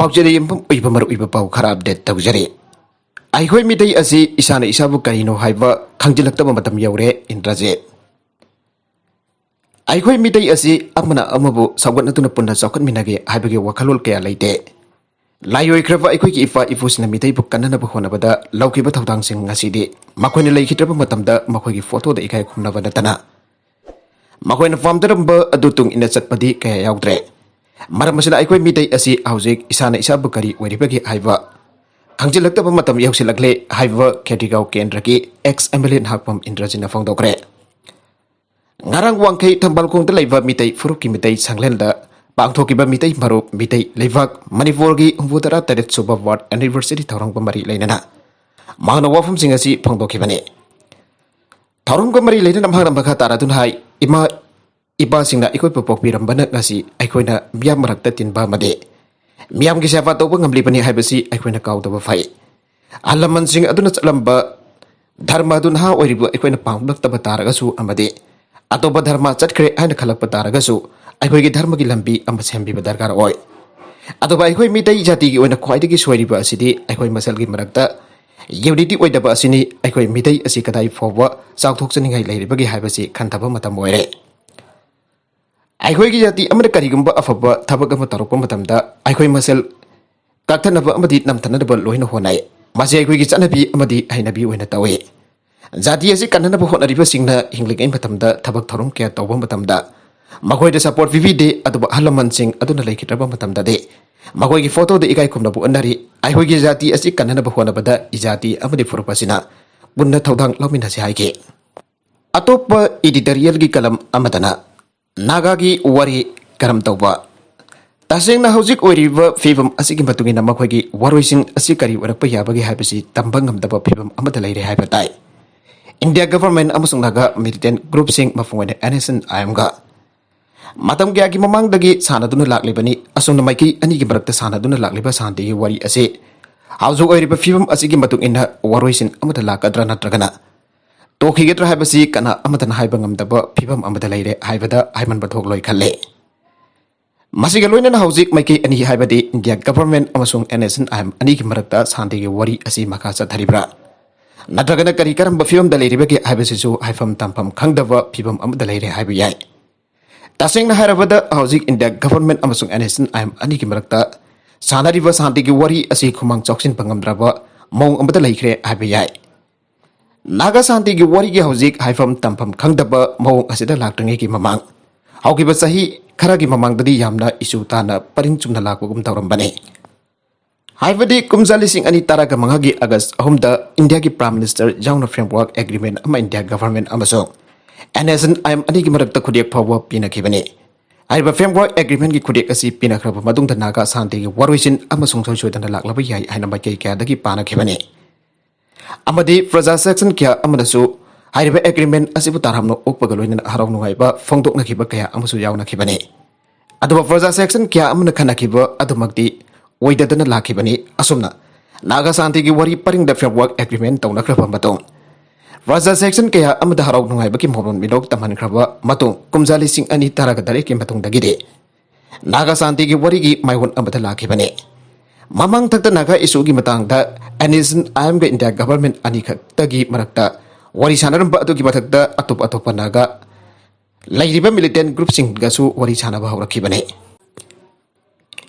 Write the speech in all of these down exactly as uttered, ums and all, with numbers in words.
ꯄꯥꯎꯆꯦꯗ ꯌꯨꯝꯐꯝ ꯑꯣꯏꯕ ꯃꯔꯨ ꯑꯣꯏꯕ ꯄꯥꯎ ꯈꯔ ꯑꯞꯗꯦꯠ ꯇꯧꯖꯔꯤ꯫ ꯑꯩꯈꯣꯏ ꯃꯤꯇꯩ ꯑꯁꯤ ꯏꯁꯥꯅ ꯏꯁꯥꯕꯨ ꯀꯔꯤꯅꯣ ꯍꯥꯏꯕ ꯈꯪꯖꯤꯜꯂꯛꯇꯕ ꯃꯇꯝ ꯌꯧꯔꯦ, ꯏꯟꯗ꯭ꯔꯖꯤꯠ꯫ ꯑꯩꯈꯣꯏ ꯃꯤꯇꯩ ꯑꯁꯤ ꯑꯃꯅ ꯑꯃꯕꯨ ꯁꯧꯒꯠꯅꯗꯨꯅ ꯄꯨꯟꯅ ꯆꯥꯎꯈꯠꯃꯤꯟꯅꯒꯦ ꯍꯥꯏꯕꯒꯤ ꯋꯥꯈꯜꯂꯣꯟ ꯀꯌꯥ ꯂꯩꯇꯦ꯫ ꯂꯥꯏꯑꯣꯏꯈ꯭ꯔꯕ ꯑꯩꯈꯣꯏꯒꯤ ꯏꯄꯥ ꯏꯄꯨꯁꯤꯡꯅ ꯃꯤꯇꯩꯕꯨ ꯀꯟꯅꯅꯕ ꯍꯣꯠꯅꯕꯗ ꯂꯧꯈꯤꯕ ꯊꯧꯗꯥꯡꯁꯤꯡ ꯉꯁꯤꯗꯤ ꯃꯈꯣꯏꯅ ꯂꯩꯈꯤꯗ꯭ꯔꯕ ꯃꯇꯝꯗ ꯃꯈꯣꯏꯒꯤ ꯐꯣꯇꯣꯗ ꯏꯀꯥꯏ ꯈꯨꯝꯅꯕ ꯅꯠꯇꯅ ꯃꯈꯣꯏꯅ ꯄꯥꯝꯖꯔꯝꯕ ꯑꯗꯨ ꯇꯨꯡ ꯏꯟꯅ ꯆꯠꯄꯗꯤ ꯀꯌꯥ ꯌꯥꯎꯗ꯭ꯔꯦ꯫ ꯃꯔꯝ ꯑꯁꯤꯅ ꯑꯩꯈꯣꯏ ꯃꯤꯇꯩ ꯑꯁꯤ ꯍꯧꯖꯤꯛ ꯏꯁꯥꯅ ꯏꯁꯥꯕꯨ ꯀꯔꯤ ꯑꯣꯏꯔꯤꯕꯒꯦ ꯍꯥꯏꯕ ꯈꯪꯖꯤꯜꯂꯛꯇꯕ ꯃꯇꯝ ꯌꯧꯁꯤꯜꯂꯛꯂꯦ ꯍꯥꯏꯕ ꯈꯦꯇ꯭ꯔꯤꯒꯥꯎ ꯀꯦꯟꯗ꯭ꯔꯒꯤ X M L A Nahakpam ꯏꯟꯗ꯭ꯔꯖꯤꯠꯅ ꯐꯣꯡꯗꯣꯛꯈ꯭ꯔꯦ꯫ ꯉꯔꯥꯡ ꯋꯥꯡꯈꯩ ꯊꯝꯕꯥꯜꯈꯣꯡꯗ ꯂꯩꯕ ꯃꯤꯇꯩ ꯐꯨꯔꯨꯞꯀꯤ ꯃꯤꯇꯩ ꯁꯪꯂꯦꯟꯗ ꯄꯥꯡꯊꯣꯛꯈꯤꯕ ꯃꯤꯇꯩ ꯃꯔꯨꯞ ꯃꯤꯇꯩ ꯂꯩꯕꯥꯛ ꯃꯅꯤꯄꯨꯔꯒꯤ ꯍꯨꯝꯐꯨꯇꯔꯥ ꯇꯔꯦꯠ ꯁꯨꯕ ꯋꯥꯔꯗ ꯑꯦꯅꯤꯚꯔꯁꯔꯤ ꯊꯧꯔꯝꯒ ꯃꯔꯤ ꯂꯩꯅꯅ ꯃꯍꯥꯛꯅ ꯋꯥꯐꯝꯁꯤꯡ ꯑꯁꯤ ꯐꯣꯡꯗꯣꯛꯈꯤꯕꯅꯤ꯫ ꯊꯧꯔꯝꯒ ꯃꯔꯤ ꯂꯩꯅꯅ ꯃꯍꯥꯛꯅ ꯃꯈꯥ ꯇꯥꯔꯗꯨꯅ ꯍꯥꯏ, ꯏꯃꯥ ꯏꯄꯥꯁꯤꯡꯅ ꯑꯩꯈꯣꯏꯕꯨ ꯄꯣꯛꯄꯤꯔꯝꯕꯅ ꯉꯁꯤ ꯑꯩꯈꯣꯏꯅ ꯃꯤꯌꯥꯝ ꯃꯔꯛꯇ ꯇꯤꯟꯕ ꯑꯃꯗꯤ ꯃꯤꯌꯥꯝꯒꯤ ꯁꯦꯕꯥ ꯇꯧꯕ ꯉꯝꯂꯤꯕꯅꯤ ꯍꯥꯏꯕꯁꯤ ꯑꯩꯈꯣꯏꯅ ꯀꯥꯎꯗꯕ ꯐꯩ꯫ ꯑꯍꯜ ꯂꯃꯟꯁꯤꯡ ꯑꯗꯨꯅ ꯆꯠꯂꯝꯕ ꯙꯔꯃ ꯑꯗꯨ ꯅꯍꯥ ꯑꯣꯏꯔꯤꯕ ꯑꯩꯈꯣꯏꯅ ꯄꯥꯝꯂꯛꯇꯕ ꯇꯥꯔꯒꯁꯨ ꯑꯃꯗꯤ ꯑꯇꯣꯞꯄ ꯙꯔꯃ ꯆꯠꯈ꯭ꯔꯦ ꯍꯥꯏꯅ ꯈꯜꯂꯛꯄ ꯇꯥꯔꯒꯁꯨ ꯑꯩꯈꯣꯏꯒꯤ ꯙꯔꯃꯒꯤ ꯂꯝꯕꯤ ꯑꯃ ꯁꯦꯝꯕꯤꯕ ꯗꯔꯀꯥꯔ ꯑꯣꯏ꯫ ꯑꯗꯨꯒ ꯑꯩꯈꯣꯏ ꯃꯤꯇꯩ ꯖꯥꯇꯤꯒꯤ ꯑꯣꯏꯅ ꯈ꯭ꯋꯥꯏꯗꯒꯤ ꯁꯣꯏꯔꯤꯕ ꯑꯁꯤꯗꯤ ꯑꯩꯈꯣꯏ ꯃꯁꯦꯜꯒꯤ ꯃꯔꯛꯇ ꯌꯨꯅꯤꯇꯤ ꯑꯣꯏꯗꯕ ꯑꯁꯤꯅꯤ꯫ ꯑꯩꯈꯣꯏ ꯃꯤꯇꯩ ꯑꯁꯤ ꯀꯗꯥꯏ ꯐꯥꯎꯕ ꯆꯥꯎꯊꯣꯛꯆꯅꯤꯡꯉꯥꯏ ꯂꯩꯔꯤꯕꯒꯦ ꯍꯥꯏꯕꯁꯤ ꯈꯟꯊꯕ ꯃꯇꯝ ꯑꯣꯏꯔꯦ꯫ ꯑꯩꯈꯣꯏꯒꯤ ꯖꯥꯇꯤ ꯑꯃꯅ ꯀꯔꯤꯒꯨꯝꯕ ꯑꯐꯕ ꯊꯕꯛ ꯑꯃ ꯇꯧꯔꯛꯄ ꯃꯇꯝꯗ ꯑꯩꯈꯣꯏ ꯃꯁꯦꯜ ꯀꯛꯊꯠꯅꯕ ꯑꯃꯗꯤ ꯅꯝꯊꯅꯕ ꯂꯣꯏꯅ ꯍꯣꯠꯅꯩ꯫ ꯃꯁꯤ ꯑꯩꯈꯣꯏꯒꯤ ꯆꯠꯅꯕꯤ ꯑꯃꯗꯤ ꯍꯩꯅꯕꯤ ꯑꯣꯏꯅ ꯇꯧꯏ꯫ ꯖꯥꯇꯤ ꯑꯁꯤ ꯀꯟꯅꯅꯕ ꯍꯣꯠꯅꯔꯤꯕꯁꯤꯡꯅ ꯍꯤꯡꯂꯤꯉꯩ ꯃꯇꯝꯗ ꯊꯕꯛ ꯊꯧꯔꯝ ꯀꯌꯥ ꯇꯧꯕ ꯃꯇꯝꯗ ꯃꯈꯣꯏꯗ ꯁꯄꯣꯔꯠ ꯄꯤꯕꯤꯗꯦ, ꯑꯗꯨꯕꯨ ꯑꯍꯜ ꯂꯃꯟꯁꯤꯡ ꯑꯗꯨꯅ ꯂꯩꯈꯤꯗ꯭ꯔꯕ ꯃꯇꯝꯗꯗꯤ ꯃꯈꯣꯏꯒꯤ ꯐꯣꯇꯣꯗ ꯏꯀꯥꯏ ꯈꯨꯝꯅꯕ ꯎꯠꯅꯔꯤ꯫ ꯑꯩꯈꯣꯏꯒꯤ ꯖꯥꯇꯤ ꯑꯁꯤ ꯀꯟꯅꯅꯕ ꯍꯣꯠꯅꯕꯗ ꯏꯖꯥꯇꯤ ꯑꯃꯗꯤ ꯐꯨꯔꯨꯞ ꯑꯁꯤꯅ ꯄꯨꯟꯅ ꯊꯧꯗꯥꯡ ꯂꯧꯃꯤꯟꯅꯁꯤ ꯍꯥꯏꯈꯤ꯫ ꯑꯇꯣꯞꯄ ꯏꯗꯤꯇꯣꯔꯤꯌꯦꯜꯒꯤ ꯀꯂꯝ ꯑꯃꯗꯅ ꯅꯥꯒꯥꯒꯤ ꯋꯥꯔꯤ ꯀꯔꯝ ꯇꯧꯕ? ꯇꯁꯦꯡꯅ ꯍꯧꯖꯤꯛ ꯑꯣꯏꯔꯤꯕ ꯐꯤꯕꯝ ꯑꯁꯤꯒꯤ ꯃꯇꯨꯡ ꯏꯟꯅ ꯃꯈꯣꯏꯒꯤ ꯋꯥꯔꯣꯏꯁꯤꯟ ꯑꯁꯤ ꯀꯔꯤ ꯑꯣꯏꯔꯛꯄ ꯌꯥꯕꯒꯦ ꯍꯥꯏꯕꯁꯤ ꯇꯝꯕ ꯉꯝꯗꯕ ꯐꯤꯕꯝ ꯑꯃꯗ ꯂꯩꯔꯦ ꯍꯥꯏꯕ ꯇꯥꯏ꯫ ꯏꯟꯗꯤꯌꯥ ꯒꯚꯔꯟꯃꯦꯟꯠ ꯑꯃꯁꯨꯡ ꯅꯥꯒꯥ ꯃꯤꯂꯤꯇꯦꯟꯠ ꯒ꯭ꯔꯨꯞꯁꯤꯡ, ꯃꯄꯨꯡ ꯑꯣꯏꯅ ꯑꯦꯟ ꯑꯦꯁ ꯑꯦꯟ ꯑꯥꯏ ꯑꯦꯝꯒ ꯃꯇꯝ ꯀꯌꯥꯒꯤ ꯃꯃꯥꯡꯗꯒꯤ ꯁꯥꯟꯅꯗꯨꯅ ꯂꯥꯛꯂꯤꯕꯅꯤ꯫ ꯑꯁꯨꯝꯅ ꯃꯥꯏꯀꯩ ꯑꯅꯤꯒꯤ ꯃꯔꯛꯇ ꯁꯥꯟꯅꯗꯨꯅ ꯂꯥꯛꯂꯤꯕ ꯁꯥꯟꯇꯤꯒꯤ ꯋꯥꯔꯤ ꯑꯁꯤ ꯍꯧꯖꯤꯛ ꯑꯣꯏꯔꯤꯕ ꯐꯤꯕꯝ ꯑꯁꯤꯒꯤ ꯃꯇꯨꯡ ꯏꯟꯅ ꯋꯥꯔꯣꯏꯁꯤꯟ ꯑꯃꯗ ꯂꯥꯛꯀꯗ꯭ꯔꯥ ꯅꯠꯇ꯭ꯔꯒꯅ ꯇꯣꯛꯈꯤꯒꯗ꯭ꯔꯥ ꯍꯥꯏꯕꯁꯤ ꯀꯅꯥ ꯑꯃꯠꯇꯅ ꯍꯥꯏꯕ ꯉꯝꯗꯕ ꯐꯤꯕꯝ ꯑꯃꯗ ꯂꯩꯔꯦ ꯍꯥꯏꯕꯗ ꯍꯥꯏꯃꯟꯕ ꯊꯣꯛꯂꯣꯏ ꯈꯜꯂꯦ꯫ ꯃꯁꯤꯒ ꯂꯣꯏꯅꯅ ꯍꯧꯖꯤꯛ ꯃꯥꯏꯀꯩ ꯑꯅꯤ, ꯍꯥꯏꯕꯗꯤ ꯏꯟꯗꯤꯌꯥ ꯒꯚꯔꯟꯃꯦꯟꯠ ꯑꯃꯁꯨꯡ NSCN-IM ꯑꯅꯤꯒꯤ ꯃꯔꯛꯇ ꯁꯥꯟꯇꯤꯒꯤ ꯋꯥꯔꯤ ꯑꯁꯤ ꯃꯈꯥ ꯆꯠꯊꯔꯤꯕ꯭ꯔꯥ, ꯅꯠꯇ꯭ꯔꯒꯅ ꯀꯔꯤ ꯀꯔꯝꯕ ꯐꯤꯕꯝꯗ ꯂꯩꯔꯤꯕꯒꯦ ꯍꯥꯏꯕꯁꯤꯁꯨ ꯍꯥꯏꯐꯝ ꯇꯝꯐꯝ ꯈꯪꯗꯕ ꯐꯤꯕꯝ ꯑꯃꯗ ꯂꯩꯔꯦ ꯍꯥꯏꯕ ꯌꯥꯏ꯫ ꯇꯁꯦꯡꯅ ꯍꯥꯏꯔꯕꯗ, ꯍꯧꯖꯤꯛ ꯏꯟꯗꯤꯌꯥ ꯒꯚꯔꯟꯃꯦꯟꯠ ꯑꯃꯁꯨꯡ NSCN-IM ꯑꯅꯤꯒꯤ ꯃꯔꯛꯇ ꯁꯥꯟꯅꯔꯤꯕ ꯁꯥꯟꯇꯤꯒꯤ ꯋꯥꯔꯤ ꯑꯁꯤ ꯈꯨꯃꯥꯡ ꯆꯥꯎꯁꯤꯟꯕ ꯉꯝꯗ꯭ꯔꯕ ꯃꯑꯣꯡ ꯑꯃꯗ ꯂꯩꯈ꯭ꯔꯦ ꯍꯥꯏꯕ ꯌꯥꯏ꯫ ꯅꯥꯒꯥ ꯁꯥꯟꯇꯤꯒꯤ ꯋꯥꯔꯤꯒꯤ ꯍꯧꯖꯤꯛ ꯍꯥꯏꯐꯝ ꯇꯝꯐꯝ ꯈꯪꯗꯕ ꯃꯑꯣꯡ ꯑꯁꯤꯗ ꯂꯥꯛꯇ꯭ꯔꯤꯉꯩꯒꯤ ꯃꯃꯥꯡ, ꯍꯧꯈꯤꯕ ꯆꯍꯤ ꯈꯔꯒꯤ ꯃꯃꯥꯡꯗꯗꯤ ꯌꯥꯝꯅ ꯏꯁꯨ ꯇꯥꯅ ꯄꯔꯤꯡ ꯆꯨꯝꯅ ꯂꯥꯛꯄꯒꯨꯝ ꯇꯧꯔꯝꯕꯅꯤ꯫ ꯍꯥꯏꯕꯗꯤ ꯀꯨꯝꯖꯥ ꯂꯤꯁꯤꯡ ꯑꯅꯤ ꯇꯔꯥꯒ ꯃꯉꯥꯒꯤ ꯑꯥꯒꯁ ꯑꯍꯨꯝꯗ ꯏꯟꯗꯤꯌꯥꯒꯤ ꯄ꯭ꯔꯥꯏꯝ ꯃꯤꯅꯤꯁꯇꯔ ꯌꯥꯎꯅ ꯐ꯭ꯔꯦꯝꯋꯥꯔꯛ ꯑꯦꯒ꯭ꯔꯤꯃꯦꯟꯠ ꯑꯃ ꯏꯟꯗꯤꯌꯥ ꯒꯚꯔꯟꯃꯦꯟꯠ ꯑꯃꯁꯨꯡ NSCN-IM ꯑꯅꯤꯒꯤ ꯃꯔꯛꯇ ꯈꯨꯗꯦꯛ ꯐꯥꯎꯕ ꯄꯤꯅꯈꯤꯕꯅꯤ꯫ ꯍꯥꯏꯔꯤꯕ ꯐ꯭ꯔꯦꯝꯋꯥꯔꯛ ꯑꯦꯒ꯭ꯔꯤꯃꯦꯟꯠꯀꯤ ꯈꯨꯗꯦꯛ ꯑꯁꯤ ꯄꯤꯅꯈ꯭ꯔꯕ ꯃꯇꯨꯡꯗ ꯅꯥꯒꯥ ꯁꯥꯟꯇꯤꯒꯤ ꯋꯥꯔꯣꯏꯁꯤꯟ ꯑꯃꯁꯨꯡ ꯁꯣꯏ ꯁꯣꯏꯗꯅ ꯂꯥꯛꯂꯕ ꯌꯥꯏ ꯍꯥꯏꯅ ꯃꯥꯏꯀꯩ ꯀꯌꯥꯗꯒꯤ ꯄꯥꯅꯈꯤꯕꯅꯤ꯫ ꯑꯃꯗꯤ ꯄ꯭ꯔꯖꯥ ꯁꯦꯛꯁꯟ ꯀꯌꯥ ꯑꯃꯅꯁꯨ ꯍꯥꯏꯔꯤꯕ ꯑꯦꯒ꯭ꯔꯤꯃꯦꯟꯠ ꯑꯁꯤꯕꯨ ꯇꯔꯥꯝꯅ ꯑꯣꯛꯄꯒ ꯂꯣꯏꯅꯅ ꯍꯔꯥꯎ ꯅꯨꯡꯉꯥꯏꯕ ꯐꯣꯡꯗꯣꯛꯅꯈꯤꯕ ꯀꯌꯥ ꯑꯃꯁꯨ ꯌꯥꯎꯅꯈꯤꯕꯅꯤ꯫ ꯑꯗꯨꯕꯨ ꯄ꯭ꯔꯖꯥ ꯁꯦꯛꯁꯟ ꯀꯌꯥ ꯑꯃꯅ ꯈꯟꯅꯈꯤꯕ ꯑꯗꯨꯃꯛꯇꯤ ꯑꯣꯏꯗꯗꯅ ꯂꯥꯛꯈꯤꯕꯅꯤ꯫ ꯑꯁꯨꯝꯅ ꯅꯥꯒꯥ ꯁꯥꯟꯇꯤꯒꯤ ꯋꯥꯔꯤ ꯄꯔꯤꯡꯗ ꯐ꯭ꯔꯦꯝꯋꯥꯔꯛ ꯑꯦꯒ꯭ꯔꯤꯃꯦꯟꯠ ꯇꯧꯅꯈ꯭ꯔꯕ ꯃꯇꯨꯡ, ꯄ꯭ꯔꯖꯥ ꯁꯦꯛꯁꯟ ꯀꯌꯥ ꯑꯃꯗ ꯍꯔꯥꯎ ꯅꯨꯡꯉꯥꯏꯕꯒꯤ ꯃꯔꯣꯟ ꯃꯤꯅꯣꯛ ꯇꯝꯍꯟꯈ꯭ꯔꯕ ꯃꯇꯨꯡ, ꯀꯨꯝꯖꯥ ꯂꯤꯁꯤꯡ ꯑꯅꯤ ꯇꯔꯥꯒ ꯇꯔꯦꯠꯀꯤ ꯃꯇꯨꯡꯗꯒꯤꯗꯤ ꯅꯥꯒꯥ ꯁꯥꯟꯇꯤꯒꯤ ꯋꯥꯔꯤꯒꯤ ꯃꯥꯏꯑꯣꯟ ꯑꯃꯗ ꯂꯥꯛꯈꯤꯕꯅꯤ꯫ ꯃꯃꯥꯡꯊꯛꯇ ꯅꯥꯒꯥ ꯏꯁꯨꯒꯤ ꯃꯇꯥꯡꯗ NSCN-IM-ꯒ ꯏꯟꯗꯤꯌꯥ ꯒꯚꯔꯟꯃꯦꯟꯠ ꯑꯅꯤꯈꯛꯇꯒꯤ ꯃꯔꯛꯇ ꯋꯥꯔꯤ ꯁꯥꯟꯅꯔꯝꯕ ꯑꯗꯨꯒꯤ ꯃꯊꯛꯇ ꯑꯇꯣꯞ ꯑꯇꯣꯞꯄ ꯅꯥꯒꯥ ꯂꯩꯔꯤꯕ ꯃꯤꯂꯤꯇꯦꯟꯠ ꯒ꯭ꯔꯨꯞꯁꯤꯡꯒꯁꯨ ꯋꯥꯔꯤ ꯁꯥꯟꯅꯕ ꯍꯧꯔꯛꯈꯤꯕꯅꯤ꯫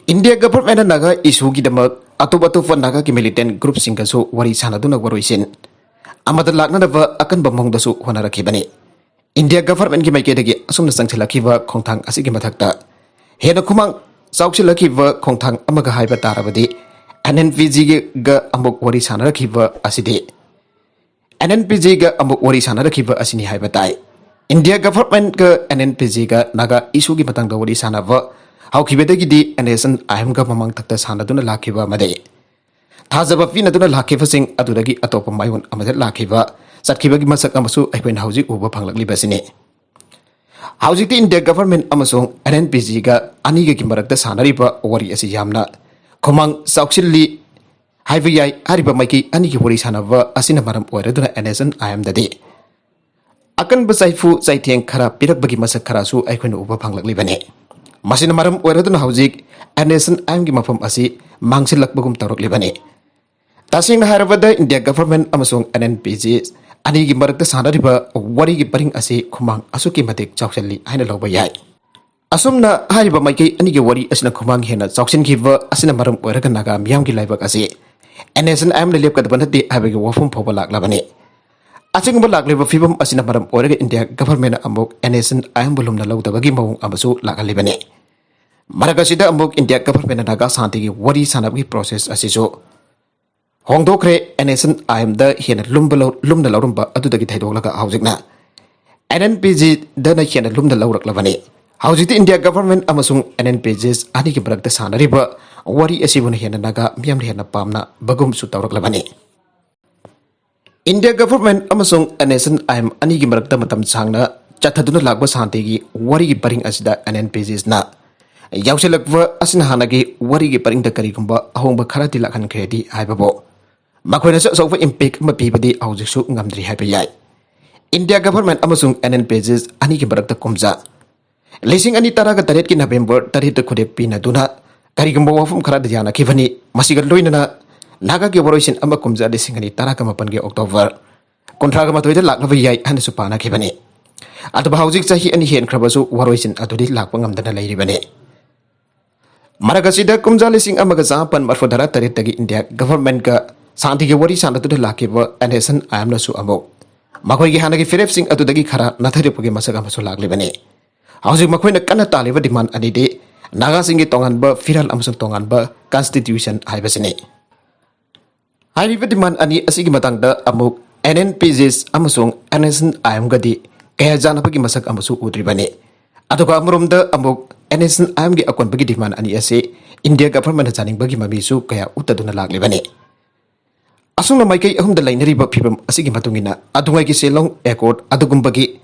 ꯏꯟꯗꯤꯌꯥ ꯒꯚꯔꯟꯃꯦꯟꯠꯅ ꯅꯥꯒꯥ ꯏꯁꯨꯒꯤꯗꯃꯛ ꯑꯇꯣꯞ ꯑꯇꯣꯞꯄ ꯅꯥꯒꯥꯒꯤ ꯃꯤꯂꯤꯇꯦꯟꯠ ꯒ꯭ꯔꯨꯞꯁꯤꯡꯒꯁꯨ ꯋꯥꯔꯤ ꯁꯥꯟꯅꯗꯨꯅ ꯋꯥꯔꯣꯏꯁꯤꯟ ꯑꯃꯗ ꯂꯥꯛꯅꯅꯕ ꯑꯀꯟꯕ ꯃꯑꯣꯡꯗꯁꯨ ꯍꯣꯠꯅꯔꯛꯈꯤꯕꯅꯤ꯫ ꯏꯟꯗꯤꯌꯥ ꯒꯚꯔꯟꯃꯦꯟꯠꯀꯤ ꯃꯥꯏꯀꯩꯗꯒꯤ ꯑꯁꯨꯝꯅ ꯆꯪꯁꯤꯜꯂꯛꯈꯤꯕ ꯈꯣꯡꯊꯥꯡ ꯑꯁꯤꯒꯤ ꯃꯊꯛꯇ ꯍꯦꯟꯅ ꯈꯨꯃꯥꯡ ꯆꯥꯎꯁꯤꯜꯂꯛꯈꯤꯕ ꯈꯣꯡꯊꯥꯡ ꯑꯃꯒ ꯍꯥꯏꯕ ꯇꯥꯔꯕꯗꯤ, NNPG-ꯒ ꯑꯃꯨꯛ ꯋꯥꯔꯤ ꯁꯥꯟꯅꯔꯛꯈꯤꯕ ꯑꯁꯤꯗꯤ, NNPG-ꯒ ꯑꯃꯨꯛ ꯋꯥꯔꯤ ꯁꯥꯟꯅꯔꯛꯈꯤꯕ ꯑꯁꯤꯅꯤ ꯍꯥꯏꯕ ꯇꯥꯏ꯫ ꯏꯟꯗꯤꯌꯥ ꯒꯚꯔꯟꯃꯦꯟꯠꯀ NNPG-ꯒ ꯅꯥꯒꯥ ꯏꯁꯨꯒꯤ ꯃꯇꯥꯡꯗ ꯋꯥꯔꯤ ꯁꯥꯟꯅꯕ ꯍꯧꯈꯤꯕꯗꯒꯤꯗꯤ NSCN-IM-ꯒ ꯃꯃꯥꯡꯊꯛꯇ ꯁꯥꯟꯅꯗꯨꯅ ꯂꯥꯛꯈꯤꯕ ꯑꯃꯗꯤ ꯊꯥꯖꯕ ꯄꯤꯅꯗꯨꯅ ꯂꯥꯛꯈꯤꯕꯁꯤꯡ ꯑꯗꯨꯗꯒꯤ ꯑꯇꯣꯞꯄ ꯃꯥꯏꯑꯣꯟ ꯑꯃꯗ ꯂꯥꯛꯈꯤꯕ, ꯆꯠꯈꯤꯕꯒꯤ ꯃꯁꯛ ꯑꯃꯁꯨ ꯑꯩꯈꯣꯏꯅ ꯍꯧꯖꯤꯛ ꯎꯕ ꯐꯪꯂꯛꯂꯤꯕꯁꯤꯅꯤ꯫ ꯍꯧꯖꯤꯛꯇꯤ ꯏꯟꯗꯤꯌꯥ ꯒꯚꯔꯟꯃꯦꯟꯠ ꯑꯃꯁꯨꯡ NNPG-ꯒ ꯑꯅꯤꯒꯒꯤ ꯃꯔꯛꯇ ꯁꯥꯟꯅꯔꯤꯕ ꯋꯥꯔꯤ ꯑꯁꯤ ꯌꯥꯝꯅ ꯈꯨꯃꯥꯡ ꯆꯥꯎꯁꯤꯜꯂꯤ ꯍꯥꯏꯕ ꯌꯥꯏ꯫ ꯍꯥꯏꯔꯤꯕ ꯃꯥꯏꯀꯩ ꯑꯅꯤꯒꯤ ꯋꯥꯔꯤ ꯁꯥꯟꯅꯕ ꯑꯁꯤꯅ ꯃꯔꯝ ꯑꯣꯏꯔꯗꯨꯅ NSCN-IM-ꯗꯗꯤ ꯑꯀꯟꯕ ꯆꯩꯐꯨ ꯆꯩꯊꯦꯡ ꯈꯔ ꯄꯤꯔꯛꯄꯒꯤ ꯃꯁꯛ ꯈꯔꯁꯨ ꯑꯩꯈꯣꯏꯅ ꯎꯕ ꯐꯪꯂꯛꯂꯤꯕꯅꯤ꯫ ꯃꯁꯤꯅ ꯃꯔꯝ ꯑꯣꯏꯔꯗꯨꯅ ꯍꯧꯖꯤꯛ NSCN-IM-ꯒꯤ ꯃꯐꯝ ꯑꯁꯤ ꯃꯥꯡꯁꯤꯜꯂꯛꯄꯒꯨꯝ ꯇꯧꯔꯛꯂꯤꯕꯅꯤ꯫ ꯇꯁꯦꯡꯅ ꯍꯥꯏꯔꯕꯗ, ꯏꯟꯗꯤꯌꯥ ꯒꯚꯔꯟꯃꯦꯟꯠ ꯑꯃꯁꯨꯡ NNPGs ꯑꯅꯤꯒꯤ ꯃꯔꯛꯇ ꯁꯥꯟꯅꯔꯤꯕ ꯋꯥꯔꯤꯒꯤ ꯄꯔꯤꯡ ꯑꯁꯤ ꯈꯨꯃꯥꯡ ꯑꯁꯨꯛꯀꯤ ꯃꯇꯤꯛ ꯆꯥꯎꯁꯤꯜꯂꯤ ꯍꯥꯏꯅ ꯂꯧꯕ ꯌꯥꯏ꯫ ꯑꯁꯨꯝꯅ ꯍꯥꯏꯔꯤꯕ ꯃꯥꯏꯀꯩ ꯑꯅꯤꯒꯤ ꯋꯥꯔꯤ ꯑꯁꯤꯅ ꯈꯨꯃꯥꯡ ꯍꯦꯟꯅ ꯆꯥꯎꯁꯤꯟꯈꯤꯕ ꯑꯁꯤꯅ ꯃꯔꯝ ꯑꯣꯏꯔꯒ ꯅꯥꯒꯥ ꯃꯤꯌꯥꯝꯒꯤ ꯂꯥꯏꯕꯛ ꯑꯁꯤ NSCN-IM-ꯅ ꯂꯦꯞꯀꯗꯕ ꯅꯠꯇꯦ ꯍꯥꯏꯕꯒꯤ ꯋꯥꯐꯝ ꯐꯥꯎꯕ ꯂꯥꯛꯂꯕꯅꯤ꯫ ꯑꯁꯤꯒꯨꯝꯕ ꯂꯥꯛꯂꯤꯕ ꯐꯤꯕꯝ ꯑꯁꯤꯅ ꯃꯔꯝ ꯑꯣꯏꯔꯒ ꯏꯟꯗꯤꯌꯥ ꯒꯚꯔꯟꯃꯦꯟꯠꯅ ꯑꯃꯨꯛ NSCN-IM-ꯕꯨ ꯂꯨꯝꯅ ꯂꯧꯗꯕꯒꯤ ꯃꯑꯣꯡ ꯑꯃꯁꯨ ꯂꯥꯛꯍꯜꯂꯤꯕꯅꯤ꯫ ꯃꯔꯛ ꯑꯁꯤꯗ ꯑꯃꯨꯛ ꯏꯟꯗꯤꯌꯥ ꯒꯚꯔꯟꯃꯦꯟꯠꯅ ꯅꯥꯒꯥ ꯁꯥꯟꯇꯤꯒꯤ ꯋꯥꯔꯤ ꯁꯥꯟꯅꯕꯒꯤ ꯄ꯭ꯔꯣꯁꯦꯁ ꯑꯁꯤꯁꯨ ꯍꯣꯡꯗꯣꯛꯈ꯭ꯔꯦ꯫ NSCN-IM-ꯗ ꯍꯦꯟꯅ ꯂꯨꯝꯕ ꯂꯧ-, ꯂꯨꯝꯅ ꯂꯧꯔꯝꯕ ꯑꯗꯨꯗꯒꯤ ꯊꯩꯗꯣꯛꯂꯒ ꯍꯧꯖꯤꯛꯅ NNPG-ꯗꯅ ꯍꯦꯟꯅ ꯂꯨꯝꯅ ꯂꯧꯔꯛꯂꯕꯅꯤ꯫ ꯍꯧꯖꯤꯛꯇꯤ ꯏꯟꯗꯤꯌꯥ ꯒꯚꯔꯟꯃꯦꯟꯠ ꯑꯃꯁꯨꯡ NNPGs ꯑꯅꯤꯒꯤ ꯃꯔꯛꯇ ꯁꯥꯟꯅꯔꯤꯕ ꯋꯥꯔꯤ ꯑꯁꯤꯕꯨꯅ ꯍꯦꯟꯅ ꯅꯥꯒꯥ ꯃꯤꯌꯥꯝꯅ ꯍꯦꯟꯅ ꯄꯥꯝꯅꯕꯒꯨꯝꯁꯨ ꯇꯧꯔꯛꯂꯕꯅꯤ꯫ ꯏꯟꯗꯤꯌꯥ ꯒꯚꯔꯟꯃꯦꯟꯠ ꯑꯃꯁꯨꯡ NSCN-IM ꯑꯅꯤꯒꯤ ꯃꯔꯛꯇ ꯃꯇꯝ ꯁꯥꯡꯅ ꯆꯠꯊꯗꯨꯅ ꯂꯥꯛꯄ ꯁꯥꯟꯇꯤꯒꯤ ꯋꯥꯔꯤꯒꯤ ꯄꯔꯤꯡ ꯑꯁꯤꯗ NNPGs-ꯅ ꯌꯥꯎꯁꯤꯜꯂꯛꯄ ꯑꯁꯤꯅ ꯍꯥꯟꯅꯒꯤ ꯋꯥꯔꯤꯒꯤ ꯄꯔꯤꯡꯗ ꯀꯔꯤꯒꯨꯝꯕ ꯑꯍꯣꯡꯕ ꯈꯔꯗꯤ ꯂꯥꯛꯍꯟꯈ꯭ꯔꯦꯗꯤ ꯍꯥꯏꯕꯕꯨ ꯃꯈꯣꯏꯅꯁꯨ ꯑꯆꯧꯕ ꯏꯝꯄꯦꯛ ꯑꯃ ꯄꯤꯕꯗꯤ ꯍꯧꯖꯤꯛꯁꯨ ꯉꯝꯗ꯭ꯔꯤ ꯍꯥꯏꯕ ꯌꯥꯏ꯫ ꯏꯟꯗꯤꯌꯥ ꯒꯚꯔꯟꯃꯦꯟꯠ ꯑꯃꯁꯨꯡ NNPGs ꯑꯅꯤꯒꯤ ꯃꯔꯛꯇ ꯀꯨꯝꯖꯥ ꯂꯤꯁꯤꯡ ꯑꯅꯤ ꯇꯔꯥꯒ ꯇꯔꯦꯠꯀꯤ ꯅꯕꯦꯝꯕꯔ ꯇꯔꯦꯠꯇ ꯈꯨꯗꯦꯛ ꯄꯤꯅꯗꯨꯅ ꯀꯔꯤꯒꯨꯝꯕ ꯋꯥꯐꯝ ꯈꯔꯗ ꯌꯥꯅꯈꯤꯕꯅꯤ꯫ ꯃꯁꯤꯒ ꯂꯣꯏꯅꯅ ꯅꯥꯒꯥꯒꯤ ꯋꯥꯔꯣꯏꯁꯤꯟ ꯑꯃ ꯀꯨꯝꯖꯥ ꯂꯤꯁꯤꯡ ꯑꯅꯤ ꯇꯔꯥꯒ ꯃꯥꯄꯟꯒꯤ ꯑꯣꯛꯇꯣꯕꯔ ꯀꯨꯟꯊ꯭ꯔꯥꯒ ꯃꯥꯊꯣꯏꯗ ꯂꯥꯛꯂꯕ ꯌꯥꯏ ꯍꯥꯏꯅꯁꯨ ꯄꯥꯅꯈꯤꯕꯅꯤ꯫ ꯑꯗꯨꯕꯨ ꯍꯧꯖꯤꯛ ꯆꯍꯤ ꯑꯅꯤ ꯍꯦꯟꯈ꯭ꯔꯕꯁꯨ ꯋꯥꯔꯣꯏꯁꯤꯟ ꯑꯗꯨꯗꯤ ꯂꯥꯛꯄ ꯉꯝꯗꯅ ꯂꯩꯔꯤꯕꯅꯤ꯫ ꯃꯔꯛ ꯑꯁꯤꯗ ꯀꯨꯝꯖꯥ ꯂꯤꯁꯤꯡ ꯑꯃꯒ ꯆꯃꯥꯄꯟ ꯃꯔꯐꯨ ꯇꯔꯥ ꯇꯔꯦꯠꯇꯒꯤ ꯏꯟꯗꯤꯌꯥ ꯒꯚꯔꯟꯃꯦꯟꯠꯀ ꯁꯥꯟꯇꯤꯒꯤ ꯋꯥꯔꯤ ꯁꯥꯟꯅꯗꯨꯅ ꯂꯥꯛꯈꯤꯕ NSCN-IM-ꯅꯁꯨ ꯑꯃꯨꯛ ꯃꯈꯣꯏꯒꯤ ꯍꯥꯟꯅꯒꯤ ꯐꯤꯔꯦꯞꯁꯤꯡ ꯑꯗꯨꯗꯒꯤ ꯈꯔ ꯅꯥꯊꯩꯔꯛꯄꯒꯤ ꯃꯁꯛ ꯑꯃꯁꯨ ꯂꯥꯛꯂꯤꯕꯅꯤ꯫ ꯍꯧꯖꯤꯛ ꯃꯈꯣꯏꯅ ꯀꯟꯅ ꯇꯥꯜꯂꯤꯕ ꯗꯤꯃꯥꯟ ꯑꯅꯤꯗꯤ ꯅꯥꯒꯥꯁꯤꯡꯒꯤ ꯇꯣꯉꯥꯟꯕ ꯐꯤꯔꯥꯜ ꯑꯃꯁꯨꯡ ꯇꯣꯉꯥꯟꯕ ꯀꯟꯁꯇꯤꯇ꯭ꯌꯨꯁꯟ ꯍꯥꯏꯕꯁꯤꯅꯤ꯫ ꯍꯥꯏꯔꯤꯕ ꯗꯤꯃꯥꯟ ꯑꯅꯤ ꯑꯁꯤꯒꯤ ꯃꯇꯥꯡꯗ ꯑꯃꯨꯛ NNPGs ꯑꯃꯁꯨꯡ NSCN-IM-ꯒꯗꯤ ꯀꯌꯥ ꯌꯥꯅꯕꯒꯤ ꯃꯁꯛ ꯑꯃꯁꯨ ꯎꯗ꯭ꯔꯤꯕꯅꯤ꯫ ꯑꯗꯨꯒ ꯑꯃꯔꯣꯝꯗ ꯑꯃꯨꯛ NSCN-IM-ꯒꯤ ꯑꯀꯣꯟꯕꯒꯤ ꯗꯤꯃꯥꯟ ꯑꯅꯤ ꯑꯁꯤ ꯏꯟꯗꯤꯌꯥ ꯒꯚꯔꯟꯃꯦꯟꯠꯅ ꯌꯥꯅꯤꯡꯕꯒꯤ ꯃꯃꯤꯁꯨ ꯀꯌꯥ ꯎꯠꯇꯗꯨꯅ ꯂꯥꯛꯂꯤꯕꯅꯤ꯫ ꯑꯁꯨꯝꯅ ꯃꯥꯏꯀꯩ ꯑꯍꯨꯝꯗ ꯂꯩꯅꯔꯤꯕ ꯐꯤꯕꯝ ꯑꯁꯤꯒꯤ ꯃꯇꯨꯡ ꯏꯟꯅ ꯑꯗꯨꯉꯩꯒꯤ ꯁꯤꯂꯣꯡ ꯑꯦꯀꯣꯔꯗ ꯑꯗꯨꯒꯨꯝꯕꯒꯤ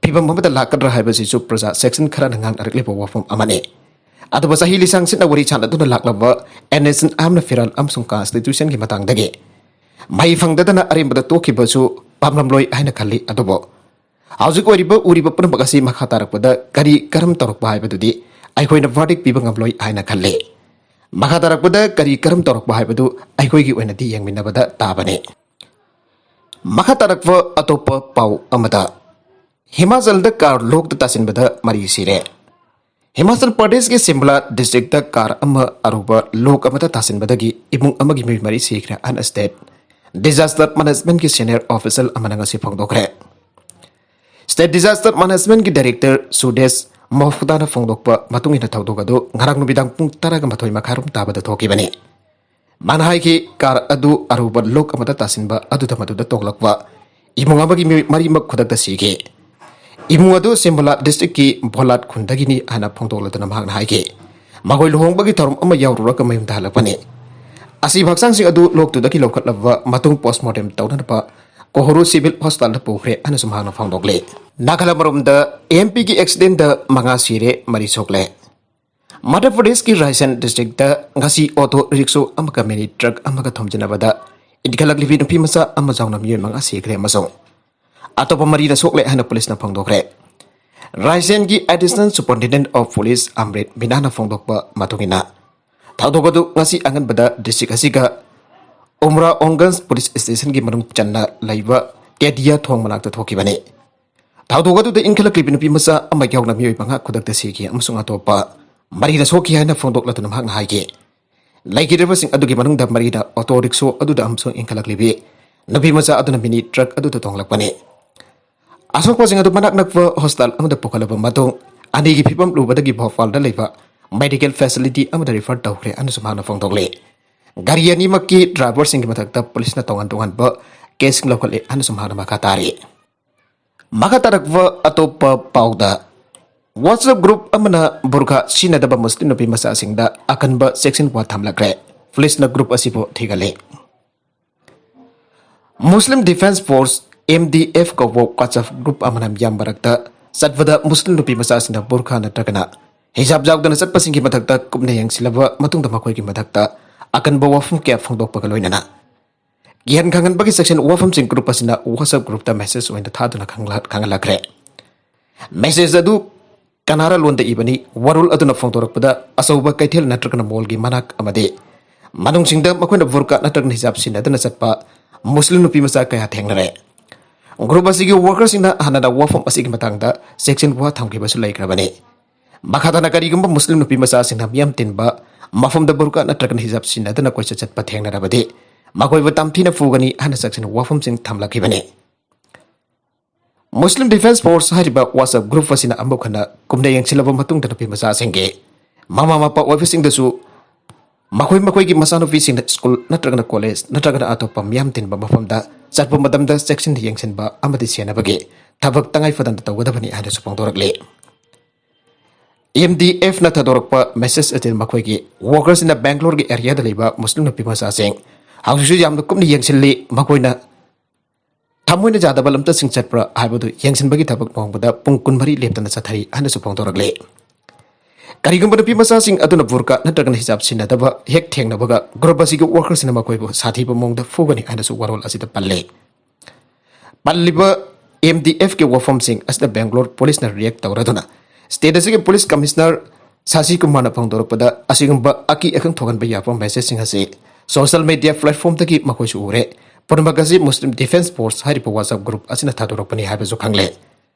ꯐꯤꯕꯝ ꯑꯃꯗ ꯂꯥꯛꯀꯗ꯭ꯔꯥ ꯍꯥꯏꯕꯁꯤꯁꯨ ꯄ꯭ꯔꯖꯥ ꯁꯦꯛꯁꯟ ꯈꯔꯅ ꯉꯥꯡꯅꯔꯛꯂꯤꯕ ꯋꯥꯐꯝ ꯑꯃꯅꯤ꯫ ꯑꯗꯨꯕꯨ ꯆꯍꯤ ꯂꯤꯁꯥꯡ ꯁꯤꯠꯅ ꯋꯥꯔꯤ ꯁꯥꯟꯅꯗꯨꯅ ꯂꯥꯛꯂꯕ NSCN-IM-ꯅ ꯐꯤꯔꯥꯜ ꯑꯃꯁꯨꯡ ꯀꯟꯁꯇꯤꯇ꯭ꯌꯨꯁꯟꯒꯤ ꯃꯇꯥꯡꯗꯒꯤ ꯃꯍꯩ ꯐꯪꯗꯗꯅ ꯑꯔꯦꯝꯕꯗ ꯇꯣꯛꯈꯤꯕꯁꯨ ꯄꯥꯝꯂꯝꯂꯣꯏ ꯍꯥꯏꯅ ꯈꯜꯂꯤ꯫ ꯑꯗꯨꯕꯨ ꯍꯧꯖꯤꯛ ꯑꯣꯏꯔꯤꯕ ꯎꯔꯤꯕ ꯄꯨꯝꯅꯃꯛ ꯑꯁꯤ ꯃꯈꯥ ꯇꯥꯔꯛꯄꯗ ꯀꯔꯤ ꯀꯔꯝ ꯇꯧꯔꯛꯄ ꯍꯥꯏꯕꯗꯨꯗꯤ ꯑꯩꯈꯣꯏꯅ verdict ꯄꯤꯕ ꯉꯝꯂꯣꯏ ꯍꯥꯏꯅ ꯈꯜꯂꯤ꯫ ꯃꯈꯥ ꯇꯥꯔꯛꯄꯗ ꯀꯔꯤ ꯀꯔꯝ ꯇꯧꯔꯛꯄ ꯍꯥꯏꯕꯗꯨ ꯑꯩꯈꯣꯏꯒꯤ ꯑꯣꯏꯅꯗꯤ ꯌꯦꯡꯃꯤꯟꯅꯕꯗ ꯇꯥꯕꯅꯤ꯫ ꯃꯈꯥ ꯇꯥꯔꯛꯄ ꯑꯇꯣꯞꯄ ꯄꯥꯎ ꯑꯃꯗ, ꯍꯤꯃꯥꯆꯜꯗ car lockꯇ ꯇꯥꯁꯤꯟꯕꯗ ꯃꯔꯤ ꯁꯤꯔꯦ꯫ ꯍꯤꯃꯥꯆꯜ ꯄ꯭ꯔꯗꯦꯁꯀꯤ ꯁꯤꯝꯂꯥ districtꯇ car ꯑꯃ ꯑꯔꯨꯕ lock ꯑꯃꯗ ꯇꯥꯁꯤꯟꯕꯗꯒꯤ ꯏꯃꯨꯡ ꯑꯃꯒꯤ ꯃꯤꯑꯣꯏ ꯃꯔꯤ ꯁꯤꯈ꯭ꯔꯦ ꯍꯥꯏꯅ state disaster managementꯀꯤ senior official ꯑꯃꯅ ꯉꯁꯤ ꯐꯣꯡꯗꯣꯛꯈ꯭ꯔꯦ꯫ State disaster managementꯀꯤ director ꯁꯨꯗꯦꯁ ꯃꯣꯍꯄꯇꯥꯅ ꯐꯣꯡꯗꯣꯛꯄ ꯃꯇꯨꯡ ꯏꯟꯅ, ꯊꯧꯗꯣꯛ ꯑꯗꯨ ꯉꯔꯥꯡ ꯅꯨꯃꯤꯗꯥꯡ ꯄꯨꯡ ꯇꯔꯥꯒ ꯃꯥꯊꯣꯏ ꯃꯈꯥꯏꯔꯣꯝ ꯇꯥꯕꯗ ꯊꯣꯛꯈꯤꯕꯅꯤ꯫ ꯃꯥꯅ ꯍꯥꯏꯈꯤ, car ꯑꯗꯨ ꯑꯔꯨꯕ lock ꯑꯃꯗ ꯇꯥꯁꯤꯟꯕ ꯑꯗꯨꯗ ꯃꯗꯨꯗ ꯇꯣꯡꯂꯛꯄ ꯏꯃꯨꯡ ꯑꯃꯒꯤ ꯃꯤꯑꯣꯏ ꯃꯔꯤꯃꯛ ꯈꯨꯗꯛꯇ ꯁꯤꯈꯤ꯫ ꯏꯃꯨꯡ ꯑꯗꯨ ꯁꯤꯝꯕꯂꯥ districtꯀꯤ ꯚꯣꯂꯥꯠ ꯈꯨꯟꯗꯒꯤꯅꯤ ꯍꯥꯏꯅ ꯐꯣꯡꯗꯣꯛꯂꯗꯨꯅ ꯃꯍꯥꯛꯅ ꯍꯥꯏꯈꯤ, ꯃꯈꯣꯏ ꯂꯨꯍꯣꯡꯕꯒꯤ ꯊꯧꯔꯝ ꯑꯃ ꯌꯥꯎꯔꯨꯔꯒ ꯃꯌꯨꯝꯗ ꯍꯜꯂꯛꯄꯅꯤ꯫ ꯑꯁꯤꯕ ꯍꯛꯆꯥꯡꯁꯤꯡ ꯑꯗꯨ lockꯇꯨꯗꯒꯤ ꯂꯧꯈꯠꯂꯕ ꯃꯇꯨꯡ postmortem ꯇꯧꯅꯅꯕ ꯀꯣꯍꯣꯔꯨ civil hospitalꯗ ꯄꯨꯈ꯭ꯔꯦ ꯍꯥꯏꯅꯁꯨ ꯃꯍꯥꯛꯅ ꯐꯣꯡꯗꯣꯛꯂꯤ꯫ ꯅꯥꯒꯥꯂꯦꯟ ꯃꯔꯣꯝꯗ, AMPꯒꯤ accidentꯗ ꯃꯉꯥ ꯁꯤꯔꯦ, ꯃꯔꯤ ꯁꯣꯛꯂꯦ꯫ ꯃꯙ꯭ꯌ ꯄ꯭ꯔꯗꯦꯁꯀꯤ ꯔꯥꯏꯁꯦꯟ districtꯇ ꯉꯁꯤ auto rickshaw ꯑꯃꯒ mini truck ꯑꯃꯒ ꯊꯣꯝꯖꯤꯟꯅꯕꯗ ꯏꯟꯈꯠꯂꯛꯂꯤꯕꯤ ꯅꯨꯄꯤ ꯃꯆꯥ ꯑꯃ ꯌꯥꯎꯅ ꯃꯤꯑꯣꯏ ꯃꯉꯥ ꯁꯤꯈ꯭ꯔꯦ ꯑꯃꯁꯨꯡ ꯑꯇꯣꯞꯄ ꯃꯔꯤꯅ ꯁꯣꯛꯂꯦ ꯍꯥꯏꯅ ꯄꯨꯂꯤꯁꯅ ꯐꯣꯡꯗꯣꯛꯈ꯭ꯔꯦ꯫ ꯔꯥꯏꯁꯦꯟꯒꯤ Additional Superintendent of Police Amrit ꯃꯤꯅꯥꯅ ꯐꯣꯡꯗꯣꯛꯄ ꯃꯇꯨꯡ ꯏꯟꯅ, ꯊꯧꯗꯣꯛ ꯑꯗꯨ ꯉꯁꯤ ꯑꯉꯟꯕꯗ district ꯑꯁꯤꯒ ꯎꯃꯔꯥ ꯑꯣꯡꯒꯟꯁ police stationꯒꯤ ꯃꯅꯨꯡ ꯆꯟꯅ ꯂꯩꯕ ꯀꯦꯗꯤꯌꯥ ꯊꯣꯡ ꯃꯅꯥꯛꯇ ꯊꯣꯛꯈꯤꯕꯅꯤ꯫ ꯊꯧꯗꯣꯛ ꯑꯗꯨꯗ ꯏꯟꯈꯠꯂꯛꯂꯤꯕ ꯅꯨꯄꯤ ꯃꯆꯥ ꯑꯃ ꯌꯥꯎꯅ ꯃꯤꯑꯣꯏ ꯃꯉꯥ ꯈꯨꯗꯛꯇ ꯁꯤꯈꯤ ꯑꯃꯁꯨꯡ ꯑꯇꯣꯞꯄ ꯃꯔꯤꯅ ꯁꯣꯛꯈꯤ ꯍꯥꯏꯅ ꯐꯣꯡꯗꯣꯛꯂꯗꯨꯅ ꯃꯍꯥꯛꯅ ꯍꯥꯏꯈꯤ, ꯂꯩꯈꯤꯗ꯭ꯔꯕꯁꯤꯡ ꯑꯗꯨꯒꯤ ꯃꯅꯨꯡꯗ ꯃꯔꯤꯅ auto rickshaw ꯑꯗꯨꯗ ꯑꯃꯁꯨꯡ ꯏꯟꯈꯠꯂꯛꯂꯤꯕꯤ ꯅꯨꯄꯤ ꯃꯆꯥ ꯑꯗꯨꯅ mini truck ꯑꯗꯨꯗ ꯇꯣꯡꯂꯛꯄꯅꯤ꯫ ꯑꯁꯣꯛꯄꯁꯤꯡ ꯑꯗꯨ ꯃꯅꯥꯛ ꯅꯛꯄ hospital ꯑꯃꯗ ꯄꯨꯈꯠꯂꯕ ꯃꯇꯨꯡ, ꯑꯅꯤꯒꯤ ꯐꯤꯕꯝ ꯂꯨꯕꯗꯒꯤ ꯚꯣꯄꯥꯜꯗ ꯂꯩꯕ medical facility ꯑꯃꯗ refer ꯇꯧꯈ꯭ꯔꯦ ꯍꯥꯏꯅꯁꯨ ꯃꯍꯥꯛꯅ ꯐꯣꯡꯗꯣꯛꯂꯤ꯫ ꯒꯥꯔꯤ ꯑꯅꯤꯃꯛꯀꯤ driverꯁꯤꯡꯒꯤ ꯃꯊꯛꯇ ꯄꯨꯂꯤꯁꯅ ꯇꯣꯉꯥꯟ ꯇꯣꯉꯥꯟꯕ caseꯁꯤꯡ ꯂꯧꯈꯠꯂꯦ ꯍꯥꯏꯅꯁꯨ ꯃꯍꯥꯛꯅ ꯃꯈꯥ ꯇꯥꯔꯤ꯫ ꯃꯈꯥ ꯇꯥꯔꯛꯄ ꯑꯇꯣꯞꯄ ꯄꯥꯎꯗ, WhatsApp group ꯑꯃꯅ ꯕꯨꯔꯈꯥ ꯁꯤꯖꯤꯟꯅꯗꯕ ꯃꯨꯁꯂꯤꯝ ꯅꯨꯄꯤ ꯃꯆꯥꯁꯤꯡꯗ ꯑꯀꯟꯕ ꯆꯦꯛꯁꯤꯟ ꯋꯥ ꯊꯝꯂꯛꯈ꯭ꯔꯦ꯫ ꯄꯨꯂꯤꯁꯅ group ꯑꯁꯤꯕꯨ ꯊꯤꯒꯠꯂꯤ꯫ Muslim Defence Force, MDF ꯀꯧꯕ WhatsApp group ꯑꯃꯅ ꯃꯤꯌꯥꯝ ꯃꯔꯛꯇ ꯆꯠꯄꯗ ꯃꯨꯁꯂꯤꯝ ꯅꯨꯄꯤ ꯃꯆꯥꯁꯤꯡꯅ ꯕꯨꯔꯈꯥ ꯅꯠꯇ꯭ꯔꯒꯅ ꯍꯤꯖꯥꯕ ꯌꯥꯎꯗꯅ ꯆꯠꯄꯁꯤꯡꯒꯤ ꯃꯊꯛꯇ ꯀꯨꯞꯅ ꯌꯦꯡꯁꯤꯜꯂꯕ ꯃꯇꯨꯡꯗ ꯃꯈꯣꯏꯒꯤ ꯃꯊꯛꯇ ꯑꯀꯟꯕ ꯋꯥꯐꯝ ꯀꯌꯥ ꯐꯣꯡꯗꯣꯛꯄꯒ ꯂꯣꯏꯅꯅ ꯒ꯭ꯌꯥꯟ ꯈꯪꯍꯟꯕꯒꯤ ꯆꯦꯛꯁꯤꯟ ꯋꯥꯐꯝꯁꯤꯡ group ꯑꯁꯤꯅ WhatsApp groupꯇ message ꯑꯣꯏꯅ ꯊꯥꯗꯨꯅ ꯈꯪꯂ-, ꯈꯪꯍꯜꯂꯛꯈ꯭ꯔꯦ꯫ Message ꯑꯗꯨ ꯀꯅꯥꯔ ꯂꯣꯟꯗ ꯏꯕꯅꯤ꯫ ꯋꯥꯔꯣꯜ ꯑꯗꯨꯅ ꯐꯣꯡꯗꯣꯔꯛꯄꯗ, ꯑꯆꯧꯕ ꯀꯩꯊꯦꯜ ꯅꯠꯇ꯭ꯔꯒꯅ ꯃꯣꯜꯒꯤ ꯃꯅꯥꯛ ꯑꯃꯗꯤ ꯃꯅꯨꯡꯁꯤꯡꯗ ꯃꯈꯣꯏꯅ ꯕꯨꯔꯀꯥ ꯅꯠꯇ꯭ꯔꯒꯅ ꯍꯤꯖꯥꯕ ꯁꯤꯖꯤꯟꯅꯗꯨꯅ ꯆꯠꯄ ꯃꯨꯁꯂꯤꯝ ꯅꯨꯄꯤ ꯃꯆꯥ ꯀꯌꯥ ꯊꯦꯡꯅꯔꯦ꯫ ꯒ꯭ꯔꯨꯞ ꯑꯁꯤꯒꯤ ꯋꯥꯔꯀꯔꯁꯤꯡꯅ ꯍꯥꯟꯅꯅ ꯋꯥꯐꯝ ꯑꯁꯤꯒꯤ ꯃꯇꯥꯡꯗ ꯆꯦꯛꯁꯤꯟ ꯋꯥ ꯊꯝꯈꯤꯕꯁꯨ ꯂꯩꯈ꯭ꯔꯕꯅꯤ꯫ ꯃꯈꯥ ꯇꯥꯅ ꯀꯔꯤꯒꯨꯝꯕ ꯃꯨꯁꯂꯤꯝ ꯅꯨꯄꯤ ꯃꯆꯥꯁꯤꯡꯅ ꯃꯤꯌꯥꯝ ꯇꯤꯟꯕ ꯃꯐꯝꯗ ꯕꯨꯔꯀꯥ ꯅꯠꯇ꯭ꯔꯒꯅ ꯍꯤꯖꯥꯕ ꯁꯤꯖꯤꯟꯅꯗꯨꯅ ꯀꯣꯏꯆꯠ ꯆꯠꯄ ꯊꯦꯡꯅꯔꯕꯗꯤ, ꯃꯈꯣꯏꯕꯨ ꯇꯝꯊꯤꯅ ꯐꯨꯒꯅꯤ ꯍꯥꯏꯅ ꯆꯦꯛꯁꯤꯟ ꯋꯥꯐꯝꯁꯤꯡ ꯊꯝꯂꯛꯈꯤꯕꯅꯤ꯫ ꯃꯨꯁꯂꯤꯝ ꯗꯤꯐꯦꯟꯁ ꯐꯣꯔꯁ ꯍꯥꯏꯔꯤꯕ WhatsApp ꯒ꯭ꯔꯨꯞ ꯑꯁꯤꯅ ꯑꯃꯨꯛ ꯍꯟꯅ ꯀꯨꯞꯅ ꯌꯦꯡꯁꯤꯜꯂꯕ ꯃꯇꯨꯡꯗ, ꯅꯨꯄꯤ ꯃꯆꯥꯁꯤꯡꯒꯤ ꯃꯃꯥ ꯃꯄꯥ ꯑꯣꯏꯕꯁꯤꯡꯗꯁꯨ ꯃꯈꯣꯏ ꯃꯈꯣꯏꯒꯤ ꯃꯆꯥꯅꯨꯄꯤꯁꯤꯡꯅ ꯁ꯭ꯀꯨꯜ ꯅꯠꯇ꯭ꯔꯒꯅ ꯀꯣꯂꯦꯖ ꯅꯠꯇ꯭ꯔꯒꯅ ꯑꯇꯣꯞꯄ ꯃꯤꯌꯥꯝ ꯇꯤꯟꯕ ꯃꯐꯝꯗ ꯆꯠꯄ ꯃꯇꯝꯗ ꯆꯦꯛꯁꯤꯟꯅ ꯌꯦꯡꯁꯤꯟꯕ ꯑꯃꯗꯤ ꯁꯦꯟꯅꯕꯒꯤ ꯊꯕꯛ ꯇꯉꯥꯏ ꯐꯗꯅ ꯇꯧꯒꯗꯕꯅꯤ ꯍꯥꯏꯅꯁꯨ ꯐꯣꯡꯗꯣꯔꯛꯂꯤ꯫ ꯑꯦꯝ ꯗꯤ ꯑꯦꯐꯅ ꯊꯥꯗꯣꯔꯛꯄ ꯃꯦꯁꯦꯖ ꯑꯁꯤꯗ ꯃꯈꯣꯏꯒꯤ ꯋꯥꯔꯀꯔꯁꯤꯡꯅ ꯕꯦꯡꯒ꯭ꯂꯣꯔꯒꯤ ꯑꯦꯔꯤꯌꯥꯗ ꯂꯩꯕ ꯃꯨꯁꯂꯤꯝ ꯅꯨꯄꯤ ꯃꯆꯥꯁꯤꯡ ꯍꯧꯖꯤꯛꯁꯨ ꯌꯥꯝꯅ ꯀꯨꯞꯅ ꯌꯦꯡꯁꯤꯜꯂꯤ꯫ ꯃꯈꯣꯏꯅ ꯊꯃꯣꯏꯅ ꯌꯥꯗꯕ ꯂꯝꯆꯠꯁꯤꯡ ꯆꯠꯄ꯭ꯔꯥ ꯍꯥꯏꯕꯗꯨ ꯌꯦꯡꯁꯤꯟꯕꯒꯤ ꯊꯕꯛ ꯅꯣꯡꯃꯗ ꯄꯨꯡ ꯀꯨꯟꯃꯔꯤ ꯂꯦꯞꯇꯅ ꯆꯠꯊꯔꯤ ꯍꯥꯏꯅꯁꯨ ꯐꯣꯡꯗꯣꯔꯛꯂꯤ꯫ ꯀꯔꯤꯒꯨꯝꯕ ꯅꯨꯄꯤ ꯃꯆꯥꯁꯤꯡ ꯑꯗꯨꯅ ꯕꯨꯔꯀꯥ ꯅꯠꯇ꯭ꯔꯒꯅ ꯍꯤꯖꯥꯕ ꯁꯤꯖꯤꯟꯅꯗꯕ ꯍꯦꯛ ꯊꯦꯡꯅꯕꯒ, ꯒ꯭ꯔꯨꯞ ꯑꯁꯤꯒꯤ ꯋꯥꯔꯀꯔꯁꯤꯡꯅ ꯃꯈꯣꯏꯕꯨ ꯁꯥꯊꯤꯕ ꯃꯑꯣꯡꯗ ꯐꯨꯒꯅꯤ ꯍꯥꯏꯅꯁꯨ ꯋꯥꯔꯣꯜ ꯑꯁꯤꯗ ꯄꯜꯂꯤ꯫ ꯄꯜꯂꯤꯕ ꯑꯦꯝ ꯗꯤ ꯑꯦꯐꯀꯤ ꯋꯥꯐꯝꯁꯤꯡ ꯑꯁꯤꯗ ꯕꯦꯡꯒ꯭ꯂꯣꯔ ꯄꯨꯂꯤꯁꯅ ꯔꯤꯌꯦꯛ ꯇꯧꯔꯗꯨꯅ, ꯁ꯭ꯇꯦꯠ ꯑꯁꯤꯒꯤ ꯄꯨꯂꯤꯁ ꯀꯃꯤꯁꯅꯔ ꯁꯥꯁꯤ ꯀꯨꯃꯥꯔꯅ ꯐꯣꯡꯗꯣꯔꯛꯄꯗ, ꯑꯁꯤꯒꯨꯝꯕ ꯑꯀꯤ ꯑꯈꯪ ꯊꯣꯛꯍꯟꯕ ꯌꯥꯕ ꯃꯦꯁꯦꯖꯁꯤꯡ ꯑꯁꯤ ꯁꯣꯁꯤꯌꯦꯜ ꯃꯤꯗꯤꯌꯥ ꯄ꯭ꯂꯦꯠꯐꯣꯔꯝꯗꯒꯤ ꯃꯈꯣꯏꯁꯨ ꯎꯔꯦ꯫ ꯄꯨꯝꯅꯃꯛ ꯑꯁꯤ ꯃꯨꯁꯂꯤꯝ ꯗꯤꯐꯦꯟꯁ ꯐꯣꯔꯁ ꯍꯥꯏꯔꯤꯕ WhatsApp ꯒ꯭ꯔꯨꯞ ꯑꯁꯤꯅ ꯊꯥꯗꯣꯔꯛꯄꯅꯤ ꯍꯥꯏꯕꯁꯨ ꯈꯪꯂꯦ꯫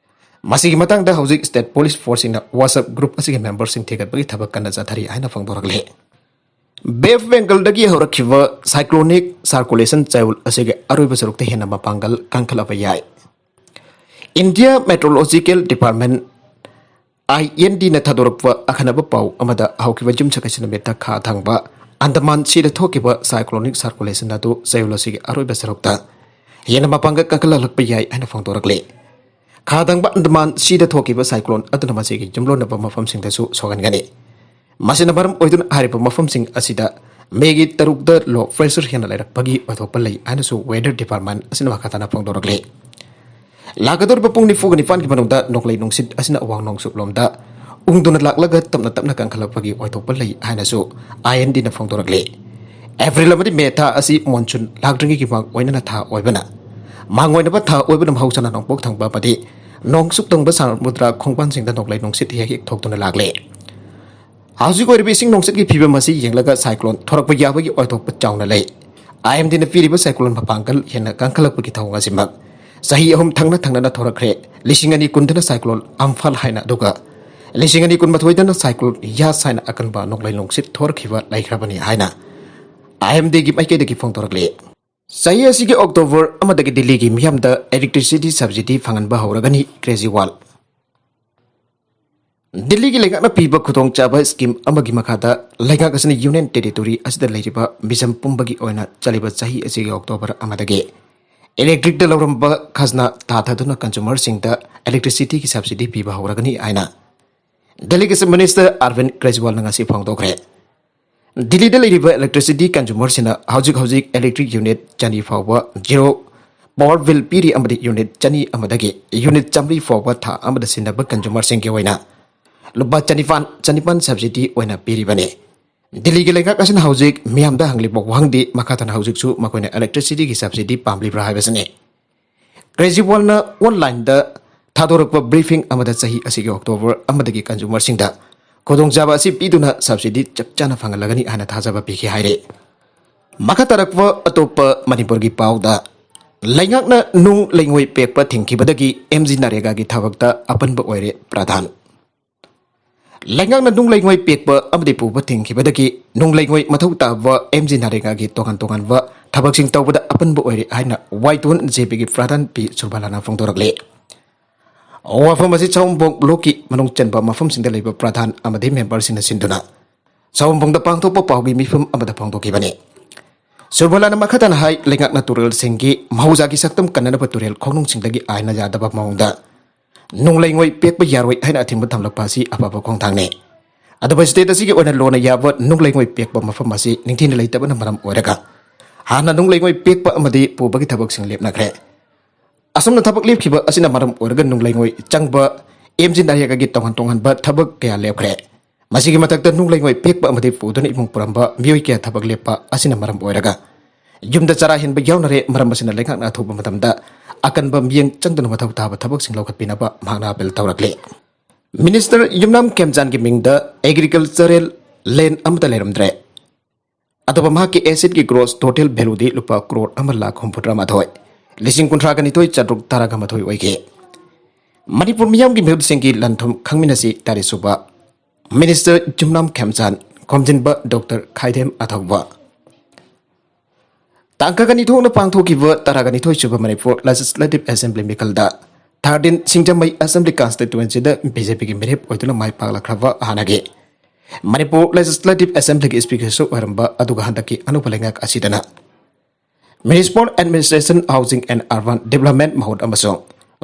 ꯃꯁꯤꯒꯤ ꯃꯇꯥꯡꯗ ꯍꯧꯖꯤꯛ ꯁ꯭ꯇꯦꯠ ꯄꯨꯂꯤꯁ ꯐꯣꯔꯁꯁꯤꯡꯅ WhatsApp ꯒ꯭ꯔꯨꯞ ꯑꯁꯤꯒꯤ ꯃꯦꯝꯕꯔꯁꯤꯡ ꯊꯤꯒꯠꯄꯒꯤ ꯊꯕꯛ ꯀꯟꯅ ꯆꯠꯊꯔꯤ ꯍꯥꯏꯅ ꯐꯣꯡꯗꯣꯔꯛꯂꯤ꯫ ꯕꯦ ꯑꯣꯐ ꯕꯦꯡꯒꯜꯗꯒꯤ ꯍꯧꯔꯛꯈꯤꯕ ꯁꯥꯏꯀ꯭ꯂꯣꯅꯤꯛ ꯁꯥꯔꯀꯨꯂꯦꯁꯟ ꯆꯌꯣꯜ ꯑꯁꯤꯒꯤ ꯑꯔꯣꯏꯕ ꯁꯔꯨꯛꯇ ꯍꯦꯟꯅ ꯃꯄꯥꯡꯒꯜ ꯀꯟꯈꯠꯂꯛꯄ ꯌꯥꯏ꯫ India meteorological department, I and ꯗꯤꯅ ꯊꯥꯗꯣꯔꯛꯄ ꯑꯈꯟꯅꯕ ꯄꯥꯎ ꯑꯃꯗ, ꯍꯧꯈꯤꯕ ꯌꯨꯝꯁꯀꯩꯁ ꯅꯨꯃꯤꯠꯇ ꯈꯥ ꯊꯪꯕ ꯑꯟꯗꯃꯥꯟ ꯁꯤꯗ ꯊꯣꯛꯈꯤꯕ ꯁꯥꯏꯀ꯭ꯂꯣꯅꯤꯛ ꯁꯥꯔꯀꯨꯂꯦꯁꯟ ꯑꯗꯨ ꯆꯌꯣꯜ ꯑꯁꯤꯒꯤ ꯑꯔꯣꯏꯕ ꯁꯔꯨꯛꯇ ꯍꯦꯟꯅ ꯃꯄꯥꯡꯒꯜ ꯀꯟꯈꯠꯂꯛꯄ ꯌꯥꯏ ꯍꯥꯏꯅ ꯐꯣꯡꯗꯣꯔꯛꯂꯤ꯫ ꯈꯥ ꯊꯪꯕ ꯑꯟꯗꯃꯥꯟ ꯁꯤꯗ ꯊꯣꯛꯈꯤꯕ ꯁꯥꯏꯀ꯭ꯂꯣꯟ ꯑꯗꯨꯅ ꯃꯁꯤꯒꯤ ꯌꯨꯝꯂꯣꯟꯅꯕ ꯃꯐꯝꯁꯤꯡꯗꯁꯨ ꯁꯣꯛꯍꯟꯒꯅꯤ꯫ ꯃꯁꯤꯅ ꯃꯔꯝ ꯑꯣꯏꯗꯨꯅ ꯍꯥꯏꯔꯤꯕ ꯃꯐꯝꯁꯤꯡ ꯑꯁꯤꯗ ꯃꯦꯒꯤ ꯇꯔꯨꯛꯇ ꯂꯣ ꯄ꯭ꯔꯦꯁꯔ ꯍꯦꯟꯅ ꯂꯩꯔꯛꯄꯒꯤ ꯑꯣꯏꯊꯣꯛꯄ ꯂꯩ ꯍꯥꯏꯅꯁꯨ ꯋꯦꯗꯔ ꯗꯤꯄꯥꯔꯠꯃꯦꯟ ꯑꯁꯤꯅ ꯃꯈꯥ ꯇꯥꯅ ꯐꯣꯡꯗꯣꯔꯛꯂꯤ꯫ ꯂꯥꯛꯀꯗꯧꯔꯤꯕ ꯄꯨꯡ ꯅꯤꯐꯨꯒ ꯅꯤꯄꯥꯟꯒꯤ ꯃꯅꯨꯡꯗ ꯅꯣꯡꯂꯩ ꯅꯨꯡꯁꯤꯠ ꯑꯁꯤꯅ ꯑꯋꯥꯡ ꯅꯣꯡꯆꯨꯞꯂꯣꯝꯗ ꯎꯪꯗꯨꯅ ꯂꯥꯛꯂꯒ ꯇꯞꯅ ꯇꯞꯅ ꯀꯟꯈꯠꯂꯛꯄꯒꯤ ꯑꯣꯏꯊꯣꯛꯄ ꯂꯩ ꯍꯥꯏꯅꯁꯨ ꯑꯥꯏ ꯑꯦꯟ ꯗꯤꯅ ꯐꯣꯡꯗꯣꯔꯛꯂꯤ꯫ ꯑꯦꯄ꯭ꯔꯤꯜ ꯑꯃꯗꯤ ꯃꯦ ꯊꯥ ꯑꯁꯤ ꯃꯣꯟꯁꯨꯟ ꯂꯥꯛꯇ꯭ꯔꯤꯉꯩꯒꯤ ꯃꯥꯡ ꯑꯣꯏꯅꯅ ꯊꯥ ꯑꯣꯏꯕꯅ, ꯃꯥꯡ ꯑꯣꯏꯅꯕ ꯊꯥ ꯑꯣꯏꯕꯅ ꯃꯍꯧꯁꯥꯅ ꯅꯣꯡꯄꯣꯛ ꯊꯪꯕ ꯑꯃꯗꯤ ꯅꯣꯡꯁꯨꯛ ꯇꯪꯕ ꯁꯃꯨꯗ꯭ꯔ ꯈꯣꯡꯕꯥꯟꯁꯤꯡꯗ ꯅꯣꯡꯂꯩ ꯅꯨꯡꯁꯤꯠ ꯍꯦꯛ ꯍꯦꯛ ꯊꯣꯛꯇꯨꯅ ꯂꯥꯛꯂꯦ꯫ ꯍꯧꯖꯤꯛ ꯑꯣꯏꯔꯤꯕ ꯏꯁꯤꯡ ꯅꯨꯡꯁꯤꯠꯀꯤ ꯐꯤꯕꯝ ꯑꯁꯤ ꯌꯦꯡꯂꯒ ꯁꯥꯏꯀ꯭ꯂꯣꯟ ꯊꯣꯔꯛꯄ ꯌꯥꯕꯒꯤ ꯑꯣꯏꯊꯣꯛꯄ ꯆꯥꯎꯅ ꯂꯩ꯫ ꯑꯥꯏ ꯑꯦꯝ ꯗꯤꯅ ꯄꯤꯔꯤꯕ ꯁꯥꯏꯀ꯭ꯂꯣꯟ ꯃꯄꯥꯡꯒꯜ ꯍꯦꯟꯅ ꯀꯟꯈꯠꯂꯛꯄꯒꯤ ꯊꯧꯑꯣꯡ ꯑꯁꯤꯃꯛ ꯆꯍꯤ ꯑꯍꯨꯝ ꯊꯪꯅ ꯊꯪꯅꯅ ꯊꯣꯔꯛꯈ꯭ꯔꯦ꯫ ꯂꯤꯁꯤꯡ ꯑꯅꯤ ꯀꯨꯟꯗꯅ ꯁꯥꯏꯀ꯭ꯂꯣꯟ ꯑꯝꯐꯥꯜ ꯍꯥꯏꯅ, ꯑꯗꯨꯒ ꯂꯤꯁꯤꯡ ꯑꯅꯤ ꯀꯨꯟꯃꯥꯊꯣꯏꯗꯅ ꯁꯥꯏꯀ꯭ꯂꯣꯟ ꯌꯥꯁ ꯍꯥꯏꯅ ꯑꯀꯟꯕ ꯅꯣꯡꯂꯩ ꯅꯨꯡꯁꯤꯠ ꯊꯣꯔꯛꯈꯤꯕ ꯂꯩꯈ꯭ꯔꯕꯅꯤ ꯍꯥꯏꯅ ꯑꯥꯏ ꯑꯦꯝ ꯗꯤꯒꯤ ꯃꯥꯏꯀꯩꯗꯒꯤ ꯐꯣꯡꯗꯣꯔꯛꯂꯤ꯫ ꯆꯍꯤ ꯑꯁꯤꯒꯤ ꯑꯣꯛꯇꯣꯕꯔ ꯑꯃꯗꯒꯤ ꯗꯤꯜꯂꯤꯒꯤ ꯃꯤꯌꯥꯝꯗ electricity subsidy ꯐꯪꯍꯟꯕ ꯍꯧꯔꯒꯅꯤ ꯀ꯭ꯔꯦꯖꯤꯋꯥꯜ꯫ ꯗꯤꯜꯂꯤꯒꯤ ꯂꯩꯉꯥꯛꯅ ꯄꯤꯕ ꯈꯨꯗꯣꯡꯆꯥꯕ ꯁ꯭ꯀꯤꯝ ꯑꯃꯒꯤ ꯃꯈꯥꯗ ꯂꯩꯉꯥꯛ ꯑꯁꯤꯅ ꯌꯨꯅꯤꯌꯟ ꯇꯦꯔꯤꯇꯣꯔꯤ ꯑꯁꯤꯗ ꯂꯩꯔꯤꯕ ꯃꯤꯖꯝ ꯄꯨꯝꯕꯒꯤ ꯑꯣꯏꯅ ꯆꯠꯂꯤꯕ ꯆꯍꯤ ꯑꯁꯤꯒꯤ ꯑꯣꯛꯇꯣꯕꯔ ꯑꯃꯗꯒꯤ ꯏꯂꯦꯛꯇ꯭ꯔꯤꯛꯇ ꯂꯧꯔꯝꯕ ꯈꯖꯅꯥ ꯇꯥꯊꯗꯨꯅ ꯀꯟꯖꯨꯃꯔꯁꯤꯡꯗ ꯏꯂꯦꯛꯇ꯭ꯔꯤꯁꯤꯇꯤꯒꯤ ꯁꯕꯁꯤꯗꯤ ꯄꯤꯕ ꯍꯧꯔꯒꯅꯤ ꯍꯥꯏꯅ ꯗꯤꯜꯂꯤꯒꯤ ꯆꯤꯐ ꯃꯤꯅꯤꯁꯇꯔ ꯑꯔꯕꯤꯟ ꯀ꯭ꯔꯦꯖꯤꯋꯥꯜꯅ ꯉꯁꯤ ꯐꯣꯡꯗꯣꯛꯈ꯭ꯔꯦ꯫ ꯗꯤꯜꯂꯤꯗ ꯂꯩꯔꯤꯕ ꯏꯂꯦꯛꯇ꯭ꯔꯤꯁꯤꯇꯤ ꯀꯟꯖꯨꯃꯔꯁꯤꯡꯅ ꯍꯧꯖꯤꯛ ꯍꯧꯖꯤꯛ ꯏꯂꯦꯛꯇ꯭ꯔꯤꯛ ꯌꯨꯅꯤꯠ ꯆꯅꯤ ꯐꯥꯎꯕ ꯖꯤꯔꯣ ꯄꯥꯋꯔ ꯕꯤꯜ ꯄꯤꯔꯤ ꯑꯃꯗꯤ ꯌꯨꯅꯤꯠ ꯆꯅꯤ ꯑꯃꯗꯒꯤ ꯌꯨꯅꯤꯠ ꯆꯥꯝꯃꯔꯤ ꯐꯥꯎꯕ ꯊꯥ ꯑꯃꯗ ꯁꯤꯟꯅꯕ ꯀꯟꯖꯨꯃꯔꯁꯤꯡꯒꯤ ꯑꯣꯏꯅ ꯂꯨꯄꯥ ꯆꯅꯤꯄꯥꯟ, ꯆꯅꯤꯄꯥꯟ ꯁꯕꯁꯤꯗꯤ ꯑꯣꯏꯅ ꯄꯤꯔꯤꯕꯅꯤ꯫ ꯗꯤꯜꯂꯤꯒꯤ ꯂꯩꯉꯥꯛ ꯑꯁꯤꯅ ꯍꯧꯖꯤꯛ ꯃꯤꯌꯥꯝꯗ ꯍꯪꯂꯤꯕ ꯋꯥꯍꯪꯗꯤ ꯃꯈꯥ ꯇꯥꯅ ꯍꯧꯖꯤꯛꯁꯨ ꯃꯈꯣꯏꯅ ꯏꯂꯦꯛꯇ꯭ꯔꯤꯁꯤꯇꯤꯒꯤ ꯁꯕꯁꯤꯗꯤ ꯄꯥꯝꯂꯤꯕ꯭ꯔꯥ ꯍꯥꯏꯕꯁꯤꯅꯤ꯫ ꯀ꯭ꯔꯦꯖꯤꯋꯥꯜꯅ ꯑꯣꯟꯂꯥꯏꯟꯗ ꯊꯥꯗꯣꯔꯛꯄ ꯕ꯭ꯔꯤꯐꯤꯡ ꯑꯃꯗ ꯆꯍꯤ ꯑꯁꯤꯒꯤ ꯑꯣꯛꯇꯣꯕꯔ ꯑꯃꯗꯒꯤ ꯀꯟꯖꯨꯃꯔꯁꯤꯡꯗ ꯈꯨꯗꯣꯡꯆꯥꯕ ꯑꯁꯤ ꯄꯤꯗꯨꯅ ꯁꯕꯁꯤꯗꯤ ꯆꯞ ꯆꯥꯅ ꯐꯪꯍꯜꯂꯒꯅꯤ ꯍꯥꯏꯅ ꯊꯥꯖꯕ ꯄꯤꯈꯤ ꯍꯥꯏꯔꯤ꯫ ꯃꯈꯥ ꯇꯥꯔꯛꯄ ꯑꯇꯣꯞꯄ ꯃꯅꯤꯄꯨꯔꯒꯤ ꯄꯥꯎꯗ, ꯂꯩꯉꯥꯛꯅ ꯅꯨꯡ ꯂꯩꯉꯣꯏ ꯄꯦꯛꯄ ꯊꯤꯡꯈꯤꯕꯗꯒꯤ ꯑꯦꯝ ꯖꯤ ꯅꯔꯦꯒꯥꯒꯤ ꯊꯕꯛꯇ ꯑꯄꯟꯕ ꯑꯣꯏꯔꯦ ꯄ꯭ꯔꯙꯥꯟ꯫ ꯂꯩꯉꯥꯛꯅ ꯅꯨꯡ ꯂꯩꯉꯣꯏ ꯄꯦꯛꯄ ꯑꯃꯗꯤ ꯄꯨꯕ ꯊꯤꯡꯈꯤꯕꯗꯒꯤ ꯅꯨꯡ ꯂꯩꯉꯣꯏ ꯃꯊꯧ ꯇꯥꯕ ꯑꯦꯝ ꯖꯤ ꯅꯔꯦꯒꯥꯒꯤ ꯇꯣꯉꯥꯟ ꯇꯣꯉꯥꯟꯕ ꯊꯕꯛꯁꯤꯡ ꯇꯧꯕꯗ ꯑꯄꯟꯕ ꯑꯣꯏꯔꯦ ꯍꯥꯏꯅ ꯋꯥꯏꯇꯣꯟ ꯖꯦ ꯄꯤꯒꯤ ꯄ꯭ꯔꯙꯥꯟ ꯄꯤ ꯁꯨꯔꯕꯥꯂꯥꯅ ꯐꯣꯡꯗꯣꯔꯛꯂꯤ꯫ ꯋꯥꯐꯝ ꯑꯁꯤ ꯁꯑꯣꯝꯕꯣꯡ ꯕ꯭ꯂꯣꯛꯀꯤ ꯃꯅꯨꯡ ꯆꯟꯕ ꯃꯐꯝꯁꯤꯡꯗ ꯂꯩꯕ ꯄ꯭ꯔꯙꯥꯟ ꯑꯃꯗꯤ ꯃꯦꯝꯕꯔꯁꯤꯡꯅ ꯁꯤꯟꯗꯨꯅ ꯁꯑꯣꯝꯕꯣꯡꯗ ꯄꯥꯡꯊꯣꯛꯄ ꯄꯥꯎꯒꯤ ꯃꯤꯐꯝ ꯑꯃꯗ ꯐꯣꯡꯗꯣꯛꯈꯤꯕꯅꯤ꯫ ꯁꯨꯔꯕꯥꯂꯥꯅ ꯃꯈꯥ ꯇꯥꯅ ꯍꯥꯏ, ꯂꯩꯉꯥꯛꯅ ꯇꯨꯔꯦꯜꯁꯤꯡꯒꯤ ꯃꯍꯧꯁꯥꯒꯤ ꯁꯛꯇꯝ ꯀꯟꯅꯅꯕ ꯇꯨꯔꯦꯜ ꯈꯣꯡꯅꯨꯡꯁꯤꯡꯗꯒꯤ ꯑꯥꯏꯟꯅ ꯌꯥꯗꯕ ꯃꯑꯣꯡꯗ ꯅꯨꯡ ꯂꯩꯉꯣꯏ ꯄꯦꯛꯄ ꯌꯥꯔꯣꯏ ꯍꯥꯏꯅ ꯑꯊꯤꯡꯕ ꯊꯝꯂꯛꯄ ꯑꯁꯤ ꯑꯐꯕ ꯈꯣꯡꯊꯥꯡꯅꯤ꯫ ꯑꯗꯨꯕꯨ ꯁ꯭ꯇꯦꯠ ꯑꯁꯤꯒꯤ ꯑꯣꯏꯅ ꯂꯣꯅ ꯌꯥꯕ ꯅꯨꯡ ꯂꯩꯉꯣꯏ ꯄꯦꯛꯄ ꯃꯐꯝ ꯑꯁꯤ ꯅꯤꯡꯊꯤꯅ ꯂꯩꯇꯕꯅ ꯃꯔꯝ ꯑꯣꯏꯔꯒ ꯍꯥꯟꯅ ꯅꯨꯡ ꯂꯩꯉꯣꯏ ꯄꯦꯛꯄ ꯑꯃꯗꯤ ꯄꯨꯕꯒꯤ ꯊꯕꯛꯁꯤꯡ ꯂꯦꯞꯅꯈ꯭ꯔꯦ꯫ ꯑꯁꯨꯝꯅ ꯊꯕꯛ ꯂꯦꯞꯈꯤꯕ ꯑꯁꯤꯅ ꯃꯔꯝ ꯑꯣꯏꯔꯒ ꯅꯨꯡ ꯂꯩꯉꯣꯏ ꯆꯪꯕ ꯑꯦꯝ ꯖꯤ ꯅꯔꯦꯒꯥꯒꯤ ꯇꯣꯉꯥꯟ ꯇꯣꯉꯥꯟꯕ ꯊꯕꯛ ꯀꯌꯥ ꯂꯦꯞꯈ꯭ꯔꯦ꯫ ꯃꯁꯤꯒꯤ ꯃꯊꯛꯇ ꯅꯨꯡ ꯂꯩꯉꯣꯏ ꯄꯦꯛꯄ ꯑꯃꯗꯤ ꯄꯨꯗꯨꯅ ꯏꯃꯨꯡ ꯄꯨꯔꯝꯕ ꯃꯤꯑꯣꯏ ꯀꯌꯥ ꯊꯕꯛ ꯂꯦꯞꯄ ꯑꯁꯤꯅ ꯃꯔꯝ ꯑꯣꯏꯔꯒ ꯌꯨꯝꯗ ꯆꯔꯥ ꯍꯦꯟꯕ ꯌꯥꯎꯅꯔꯦ꯫ ꯃꯔꯝ ꯑꯁꯤꯅ ꯂꯩꯉꯥꯛꯅ ꯑꯊꯨꯕ ꯃꯇꯝꯗ ꯑꯀꯟꯕ ꯃꯤꯠꯌꯦꯡ ꯆꯪꯗꯅ ꯃꯊꯧ ꯇꯥꯕ ꯊꯕꯛꯁꯤꯡ ꯂꯧꯈꯠꯄꯤꯅꯕ ꯃꯍꯥꯛꯅ ꯑꯥꯄꯤꯜ ꯇꯧꯔꯛꯂꯤ꯫ ꯃꯤꯅꯤꯁꯇꯔ ꯌꯨꯝꯅꯥꯝ ꯈꯦꯝꯆꯥꯟꯒꯤ ꯃꯤꯡꯗ ꯑꯦꯒ꯭ꯔꯤꯀꯜꯆꯔꯦꯜ ꯂꯦꯟ ꯑꯃꯠꯇ ꯂꯩꯔꯝꯗ꯭ꯔꯦ꯫ ꯑꯗꯨꯕꯨ ꯃꯍꯥꯛꯀꯤ ꯑꯦꯁꯦꯠꯀꯤ ꯒ꯭ꯔꯣꯁ ꯇꯣꯇꯦꯜ ꯚꯦꯂꯨꯗꯤ ꯂꯨꯄꯥ ꯀ꯭ꯔꯣꯔ ꯑꯃ ꯂꯥꯈ ꯍꯨꯝꯐꯨꯇꯔꯥ ꯃꯥꯊꯣꯏ, ꯂꯤꯁꯤꯡ ꯀꯨꯟꯊ꯭ꯔꯥꯒ ꯅꯤꯊꯣꯏ ꯆꯥꯇ꯭ꯔꯨꯛ ꯇꯔꯥꯒ ꯃꯥꯊꯣꯏ ꯑꯣꯏꯈꯤ꯫ ꯃꯅꯤꯄꯨꯔ ꯃꯤꯌꯥꯝꯒꯤ ꯃꯤꯍꯨꯠꯁꯤꯡꯒꯤ ꯂꯟ-ꯊꯨꯝ ꯈꯪꯃꯤꯟꯅꯁꯤ ꯇꯔꯦꯠ ꯁꯨꯕ꯫ ꯃꯤꯅꯤꯁꯇꯔ ꯌꯨꯝꯅꯥꯝ ꯈꯦꯝꯆꯥꯟ, ꯈꯣꯝꯖꯤꯟꯕ ꯗꯣꯛꯇꯔ ꯈꯥꯏꯗꯦꯝ ꯑꯊꯧꯕ꯫ ꯇꯥꯡ ꯀꯨꯟꯅꯤꯊꯣꯏꯅ ꯄꯥꯡꯊꯣꯛꯈꯤꯕ ꯇꯔꯥꯒ ꯅꯤꯊꯣꯏ ꯁꯨꯕ ꯃꯅꯤꯄꯨꯔ ꯂꯦꯖꯤꯁꯂꯦꯇꯤꯚ ꯑꯦꯁꯦꯝꯕ꯭ꯂꯤ ꯃꯤꯈꯜꯗ ꯊꯥꯔꯇꯤꯟ ꯁꯤꯡꯖꯃꯩ ꯑꯦꯁꯦꯝꯕ꯭ꯂꯤ ꯀꯟꯁꯇꯤꯇ꯭ꯋꯦꯟꯁꯤꯗ ꯕꯤ ꯖꯦ ꯄꯤꯒꯤ ꯃꯤꯔꯦꯞ ꯑꯣꯏꯗꯨꯅ ꯃꯥꯏ ꯄꯥꯛꯂꯛꯈ꯭ꯔꯕ ꯍꯥꯟꯅꯒꯤ ꯃꯅꯤꯄꯨꯔ ꯂꯦꯖꯤꯁꯂꯦꯇꯤꯚ ꯑꯦꯁꯦꯝꯕ꯭ꯂꯤꯒꯤ ꯁ꯭ꯄꯤꯀꯔꯁꯨ ꯑꯣꯏꯔꯝꯕ, ꯑꯗꯨꯒ ꯍꯟꯗꯛꯀꯤ ꯑꯅꯧꯕ ꯂꯩꯉꯥꯛ ꯑꯁꯤꯗꯅ Municipal Administration, Housing and Urban Development ꯃꯍꯨꯠ ꯑꯃꯁꯨꯡ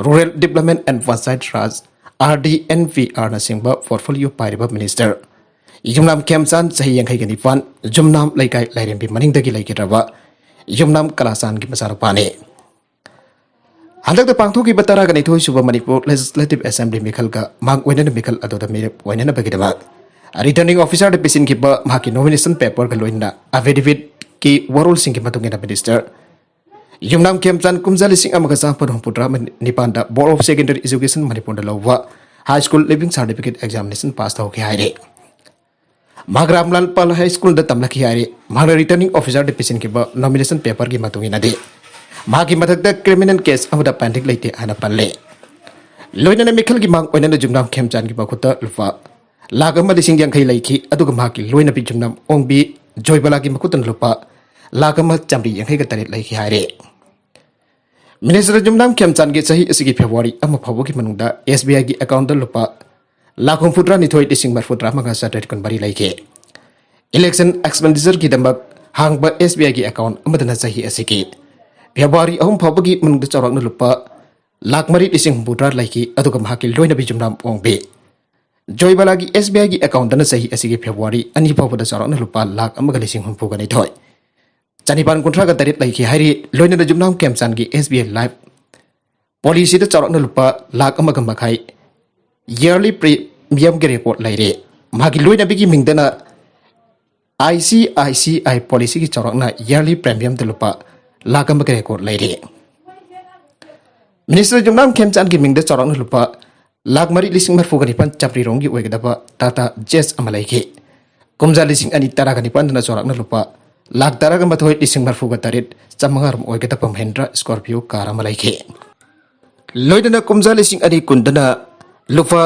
Rural Development and Panchayat Raj, R D N P R ꯅꯆꯤꯡꯕ ꯄꯣꯔꯠꯐꯣꯂꯤꯑꯣ ꯄꯥꯏꯔꯤꯕ ꯃꯤꯅꯤꯁꯇꯔ ꯌꯨꯝꯅꯥꯝ ꯈꯦꯝꯆꯥꯟ, ꯆꯍꯤ ꯌꯥꯡꯈꯩꯒ ꯅꯤꯄꯥꯟ, ꯌꯨꯝꯅꯥꯝ ꯂꯩꯀꯥꯏ ꯂꯥꯏꯔꯦꯝꯕꯤ ꯃꯅꯤꯡꯗꯒꯤ ꯂꯩꯈꯤꯗ꯭ꯔꯕ ꯌꯨꯝꯅꯥꯝ ꯀꯂꯥꯆꯥꯟꯒꯤ ꯃꯆꯥꯅꯨꯄꯥꯅꯤ꯫ ꯍꯟꯗꯛꯇ ꯄꯥꯡꯊꯣꯛꯈꯤꯕ ꯇꯔꯥꯒ ꯅꯤꯊꯣꯏ ꯁꯨꯕ ꯃꯅꯤꯄꯨꯔ ꯂꯦꯖꯤꯁꯂꯦꯇꯤꯚ ꯑꯦꯁꯦꯝꯕ꯭ꯂꯤ ꯃꯤꯈꯜꯒ ꯃꯥꯡ ꯑꯣꯏꯅꯅ ꯃꯤꯈꯜ ꯑꯗꯨꯗ ꯃꯤꯔꯦꯞ ꯑꯣꯏꯅꯅꯕꯒꯤꯗꯃꯛ ꯔꯤꯇꯔꯅꯤꯡ ꯑꯣꯐꯤꯁꯥꯔꯗ ꯄꯤꯁꯤꯟꯈꯤꯕ ꯃꯍꯥꯛꯀꯤ ꯅꯣꯃꯤꯅꯦꯁꯟ ꯄꯦꯄꯔꯒ ꯂꯣꯏꯅꯅ ꯑꯦꯐꯤꯗꯦꯚꯤꯠꯀꯤ ꯋꯥꯔꯣꯜꯁꯤꯡꯒꯤ ꯃꯇꯨꯡ ꯏꯟꯅ ꯃꯤꯅꯤꯁꯇꯔ ꯌꯨꯝꯅꯥꯝ ꯈꯦꯝꯆꯥꯟ ꯀꯨꯝꯖꯥ ꯂꯤꯁꯤꯡ ꯑꯃꯒ ꯆꯥꯃꯥꯄꯟ ꯍꯨꯝꯐꯨꯇꯔꯥ ꯅꯤꯄꯥꯟꯗ Board of Secondary Education ꯃꯅꯤꯄꯨꯔꯗ ꯂꯧꯕ high school leaving certificate examination pass ꯇꯧꯈꯤ ꯍꯥꯏꯔꯦ꯫ ꯃꯍꯥꯛ ꯔꯥꯝꯂꯥꯜ ꯄꯥꯜ ꯍꯥꯏ ꯁ꯭ꯀꯨꯜꯗ ꯇꯝꯂꯛꯈꯤ ꯍꯥꯏꯔꯦ꯫ ꯃꯍꯥꯛꯅ ꯔꯤꯇꯔꯅꯤꯡ ꯑꯣꯐꯤꯁꯥꯔꯗ ꯄꯤꯁꯤꯟꯈꯤꯕ ꯅꯣꯃꯤꯅꯦꯁꯟ ꯄꯦꯄꯔꯒꯤ ꯃꯇꯨꯡ ꯏꯟꯅꯗꯤ ꯃꯍꯥꯛꯀꯤ ꯃꯊꯛꯇ ꯀ꯭ꯔꯤꯃꯤꯅꯦꯜ ꯀꯦꯁ ꯑꯃꯗ ꯄꯦꯟꯗꯤꯡ ꯂꯩꯇꯦ ꯍꯥꯏꯅ ꯄꯜꯂꯦ꯫ ꯂꯣꯏꯅꯅ ꯃꯤꯈꯜꯒꯤ ꯃꯥꯡ ꯑꯣꯏꯅꯅ ꯌꯨꯝꯅꯥꯝ ꯈꯦꯝꯆꯥꯟꯒꯤ ꯃꯈꯨꯠꯇ ꯂꯨꯄꯥ ꯂꯥꯈ ꯑꯃ ꯂꯤꯁꯤꯡ ꯌꯥꯡꯈꯩ ꯂꯩꯈꯤ, ꯑꯗꯨꯒ ꯃꯍꯥꯛꯀꯤ ꯂꯣꯏꯅꯕꯤ ꯌꯨꯝꯅꯥꯝ ꯑꯣꯡꯕꯤ ꯖꯣꯏꯕꯂꯥꯒꯤ ꯃꯈꯨꯠꯇꯅ ꯂꯨꯄꯥ ꯂꯥꯈ ꯑꯃ ꯆꯥꯃꯔꯤ ꯌꯥꯡꯈꯩꯒ ꯇꯔꯦꯠ ꯂꯩꯈꯤ ꯍꯥꯏꯔꯦ꯫ ꯃꯤꯅꯤꯁꯇꯔ ꯌꯨꯝꯅꯥꯝ ꯈꯦꯝꯆꯥꯟꯒꯤ ꯆꯍꯤ ꯑꯁꯤꯒꯤ ꯐꯦꯕ꯭ꯔꯨꯋꯥꯔꯤ ꯑꯃ ꯐꯥꯎꯕꯒꯤ ꯃꯅꯨꯡꯗ ꯑꯦꯁ ꯕꯤ ꯑꯥꯏꯒꯤ ꯑꯦꯀꯥꯎꯟꯗ ꯂꯨꯄꯥ ꯂꯥꯈ ꯍꯨꯝꯐꯨꯇꯔꯥꯅꯤꯊꯣꯏ ꯂꯤꯁꯤꯡ ꯃꯔꯤꯐꯨꯇꯔꯥ ꯃꯉꯥ ꯆꯥꯇ꯭ꯔꯦꯠ ꯀꯨꯟꯃꯔꯤ ꯂꯩꯈꯤ꯫ ꯏꯂꯦꯛꯁꯟ ꯑꯦꯛꯁꯄꯦꯟꯗꯤꯆꯔꯒꯤꯗꯃꯛ ꯍꯥꯡꯕ ꯑꯦꯁ ꯕꯤ ꯑꯥꯏꯒꯤ ꯑꯦꯀꯥꯎꯟ ꯑꯃꯗꯅ ꯆꯍꯤ ꯑꯁꯤꯒꯤ ꯐꯦꯕ꯭ꯔꯨꯋꯥꯔꯤ ꯑꯍꯨꯝ ꯐꯥꯎꯕꯒꯤ ꯃꯅꯨꯡꯗ ꯆꯥꯎꯔꯥꯛꯅ ꯂꯨꯄꯥ ꯂꯥꯈ ꯃꯔꯤ ꯂꯤꯁꯤꯡ ꯍꯨꯝꯐꯨꯇꯔꯥ ꯂꯩꯈꯤ, ꯑꯗꯨꯒ ꯃꯍꯥꯛꯀꯤ ꯂꯣꯏꯅꯕꯤ ꯌꯨꯝꯅꯥꯝ ꯑꯣꯡꯕꯤ ꯖꯣꯏꯕꯂꯥꯒꯤ ꯑꯦꯁ ꯕꯤ ꯑꯥꯏꯒꯤ ꯑꯦꯀꯥꯎꯟꯗꯅ ꯆꯍꯤ ꯑꯁꯤꯒꯤ ꯐꯦꯕ꯭ꯔꯨꯋꯥꯔꯤ ꯑꯅꯤ ꯐꯥꯎꯕꯗ ꯆꯥꯎꯔꯥꯛꯅ ꯂꯨꯄꯥ ꯂꯥꯈ ꯑꯃꯒ ꯂꯤꯁꯤꯡ ꯍꯨꯝꯐꯨꯒ ꯅꯤꯊꯣꯏ ꯆꯅꯤꯄꯥꯟ ꯀꯨꯟꯊ꯭ꯔꯥꯒ ꯇꯔꯦꯠ ꯂꯩꯈꯤ ꯍꯥꯏꯔꯤ꯫ ꯂꯣꯏꯅꯅ ꯌꯨꯝꯅꯥꯝ ꯈꯦꯝꯆꯥꯟꯒꯤ ꯑꯦꯁ ꯕꯤ ꯑꯥꯏ ꯂꯥꯏꯐ ꯄꯣꯂꯤꯁꯤꯗ ꯆꯥꯎꯔꯥꯛꯅ ꯂꯨꯄꯥ ꯂꯥꯈ ꯑꯃꯒ ꯃꯈꯥꯏ ꯌꯔꯂꯤ ꯄ꯭ꯔꯤꯃꯤꯌꯝꯒꯤ ꯔꯦꯀꯣꯔꯗ ꯂꯩꯔꯦ꯫ ꯃꯍꯥꯛꯀꯤ ꯂꯣꯏꯅꯕꯤꯒꯤ ꯃꯤꯡꯗꯅ I C I C I ꯄꯣꯂꯤꯁꯤꯒꯤ ꯆꯥꯎꯔꯥꯛꯅ ꯌꯔꯂꯤ ꯄ꯭ꯔꯤꯃꯤꯌꯝꯗ ꯂꯨꯄꯥ ꯂꯥꯈ ꯑꯃꯒꯤ ꯔꯦꯀꯣꯔꯗ ꯂꯩꯔꯦ꯫ ꯃꯤꯅꯤꯁꯇꯔ ꯌꯨꯝꯅꯥꯝ ꯈꯦꯝꯆꯥꯟꯒꯤ ꯃꯤꯡꯗ ꯆꯥꯎꯔꯥꯛꯅ ꯂꯨꯄꯥ ꯂꯥꯈ ꯃꯔꯤ ꯂꯤꯁꯤꯡ ꯃꯔꯤꯐꯨꯒ ꯅꯤꯄꯥꯟ ꯆꯥꯃꯔꯤ ꯔꯣꯝꯒꯤ ꯑꯣꯏꯒꯗꯕ ꯇꯥꯇꯥ ꯖꯦꯁ ꯑꯃ ꯂꯩꯈꯤ꯫ ꯀꯨꯝꯖꯥ ꯂꯤꯁꯤꯡ ꯑꯅꯤ ꯇꯔꯥꯒ ꯅꯤꯄꯥꯟꯗꯅ ꯆꯥꯎꯔꯥꯛꯅ ꯂꯨꯄꯥ ꯂꯥꯈ ꯇꯔꯥꯒ ꯃꯥꯊꯣꯏ ꯂꯤꯁꯤꯡ ꯃꯔꯤꯐꯨꯒ ꯇꯔꯦꯠ ꯆꯥꯃꯉꯥ ꯔꯣꯝ ꯑꯣꯏꯒꯗꯕ ꯃꯍꯤꯟꯗ꯭ꯔ ꯁ꯭ꯀꯣꯔꯄꯤꯌꯣ ꯀꯥꯔ ꯑꯃ ꯂꯩꯈꯤ꯫ ꯂꯣꯏꯅꯅ ꯀꯨꯝꯖꯥ ꯂꯤꯁꯤꯡ ꯑꯅꯤ ꯀꯨꯟꯗꯅ ꯂꯨꯄꯥ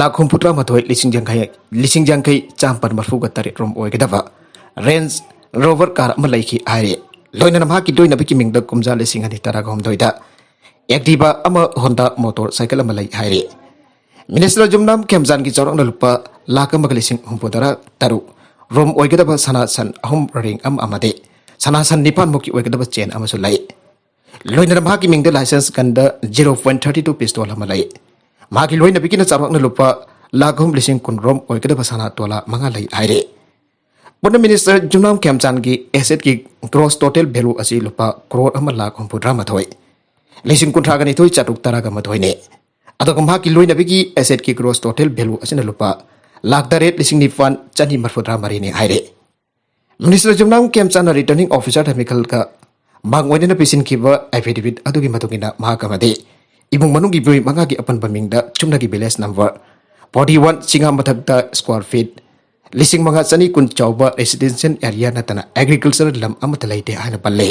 ꯂꯥꯈ ꯍꯨꯝꯐꯨꯇꯔꯥ ꯃꯥꯊꯣꯏ ꯂꯤꯁꯤꯡ ꯌꯥꯡꯈꯩ ꯂꯤꯁꯤꯡ ꯌꯥꯡꯈꯩ ꯆꯥꯃꯥꯄꯟ ꯃꯔꯤꯐꯨꯒ ꯇꯔꯦꯠ ꯔꯣꯝ ꯑꯣꯏꯒꯗꯕ ꯔꯦꯟꯖ ꯔꯣꯚꯔ ꯀꯥꯔ ꯑꯃ ꯂꯩꯈꯤ ꯍꯥꯏꯔꯤ꯫ ꯂꯣꯏꯅꯅ ꯃꯍꯥꯛꯀꯤ ꯂꯣꯏꯅꯕꯤꯒꯤ ꯃꯤꯡꯗ ꯀꯨꯝꯖꯥ ꯂꯤꯁꯤꯡ ꯑꯅꯤ ꯇꯔꯥꯒ ꯍꯨꯝꯗꯣꯏꯗ ꯑꯦꯛꯇꯤꯚꯥ ꯑꯃ, ꯍꯣꯟꯗꯥ ꯃꯣꯇꯣꯔ ꯁꯥꯏꯀꯜ ꯑꯃ ꯂꯩ ꯍꯥꯏꯔꯤ꯫ ꯃꯤꯅꯤꯁꯇꯔ ꯌꯨꯝꯅꯥꯝ ꯈꯦꯝꯆꯥꯟꯒꯤ ꯆꯥꯎꯔꯥꯛꯅ ꯂꯨꯄꯥ ꯂꯥꯈ ꯑꯃꯒ ꯂꯤꯁꯤꯡ ꯍꯨꯝꯐꯨꯇꯔꯥ ꯇꯔꯨꯛ ꯔꯣꯝ ꯑꯣꯏꯒꯗꯕ ꯁꯅꯥ ꯁꯟ ꯑꯍꯨꯝ, ꯔꯤꯡ ꯑꯃ ꯑꯃꯗꯤ ꯁꯅꯥ ꯁꯟ ꯅꯤꯄꯥꯟꯃꯨꯛꯀꯤ ꯑꯣꯏꯒꯗꯕ ꯆꯦꯟ ꯑꯃꯁꯨ ꯂꯩ꯫ ꯂꯣꯏꯅꯅ ꯃꯍꯥꯛꯀꯤ ꯃꯤꯡꯗ ꯂꯥꯏꯁꯦꯟꯁ ꯒꯟꯗ zero point thirty two pistol ꯑꯃ ꯂꯩ꯫ ꯃꯍꯥꯛꯀꯤ ꯂꯣꯏꯅꯕꯤꯒꯤꯅ ꯆꯥꯎꯔꯥꯛꯅ ꯂꯨꯄꯥ ꯂꯥꯈ ꯑꯍꯨꯝ ꯂꯤꯁꯤꯡ ꯀꯨꯟ ꯔꯣꯝ ꯑꯣꯏꯒꯗꯕ ꯁꯅꯥ ꯇꯣꯂꯥ ꯃꯉꯥ ꯂꯩ ꯍꯥꯏꯔꯤ꯫ ꯄꯨꯟꯅ ꯃꯤꯅꯤꯁꯇꯔ ꯌꯨꯝꯅꯥꯝ ꯈꯦꯝꯆꯥꯟꯒꯤ ꯑꯦꯁꯦꯠꯀꯤ ꯒ꯭ꯔꯣꯁ ꯇꯣꯇꯦꯜ ꯚꯦꯂꯨ ꯑꯁꯤ ꯂꯨꯄꯥ ꯀ꯭ꯔꯣꯔ ꯑꯃ ꯂꯥꯈ ꯍꯨꯝꯐꯨꯇꯔꯥ ꯃꯥꯊꯣꯏ ꯂꯤꯁꯤꯡ ꯀꯨꯟꯊ꯭ꯔꯥꯒ ꯅꯤꯊꯣꯏ ꯆꯥꯇ꯭ꯔꯨꯛ ꯇꯔꯥꯒ ꯃꯥꯊꯣꯏꯅꯤ꯫ ꯑꯗꯨꯒ ꯃꯍꯥꯛꯀꯤ ꯂꯣꯏꯅꯕꯤꯒꯤ ꯑꯦꯁꯦꯠꯀꯤ ꯒ꯭ꯔꯣꯁ ꯇꯣꯇꯦꯜ ꯚꯦꯂꯨ ꯑꯁꯤꯅ ꯂꯨꯄꯥ ꯂꯥꯈ ꯇꯔꯦꯠ ꯂꯤꯁꯤꯡ ꯅꯤꯄꯥꯟ ꯆꯅꯤ ꯃꯔꯤꯐꯨꯇꯔꯥ ꯃꯔꯤꯅꯤ ꯍꯥꯏꯔꯤ꯫ ꯃꯤꯅꯤꯁꯇꯔ ꯌꯨꯝꯅꯥꯝ ꯈꯦꯝꯆꯥꯟꯅ ꯔꯤꯇꯔꯅꯤꯡ ꯑꯣꯐꯤꯁꯥꯔꯗ ꯃꯤꯈꯜꯒ ꯃꯥꯡ ꯑꯣꯏꯅꯅ ꯄꯤꯁꯤꯟꯈꯤꯕ ꯑꯦꯐꯤꯗꯦꯚꯤꯠ ꯑꯗꯨꯒꯤ ꯃꯇꯨꯡ ꯏꯟꯅ ꯃꯍꯥꯛ ꯑꯃꯗꯤ ꯏꯃꯨꯡ ꯃꯅꯨꯡꯒꯤ ꯃꯤꯑꯣꯏ ꯃꯉꯥꯒꯤ ꯑꯄꯨꯟꯕ ꯃꯤꯡꯗ ꯆꯨꯝꯅꯒꯤ ꯚꯤꯂꯦꯖ ꯅꯝꯕꯔ ꯐꯣꯔꯇꯤ ꯋꯥꯟ ꯆꯤꯉꯥ ꯃꯊꯛꯇ ꯁ꯭ꯀ꯭ꯋꯥꯔ ꯐꯤꯠ ꯂꯤꯁꯤꯡ ꯃꯉꯥ ꯆꯅꯤ ꯀꯨꯟ ꯆꯥꯎꯕ ꯔꯦꯁꯤꯗꯦꯟꯁꯤꯌꯦꯜ ꯑꯦꯔꯤꯌꯥ ꯅꯠꯇꯅ ꯑꯦꯒ꯭ꯔꯤꯀꯜꯆꯔꯦꯜ ꯂꯝ ꯑꯃꯠꯇ ꯂꯩꯇꯦ ꯍꯥꯏꯅ ꯄꯜꯂꯤ꯫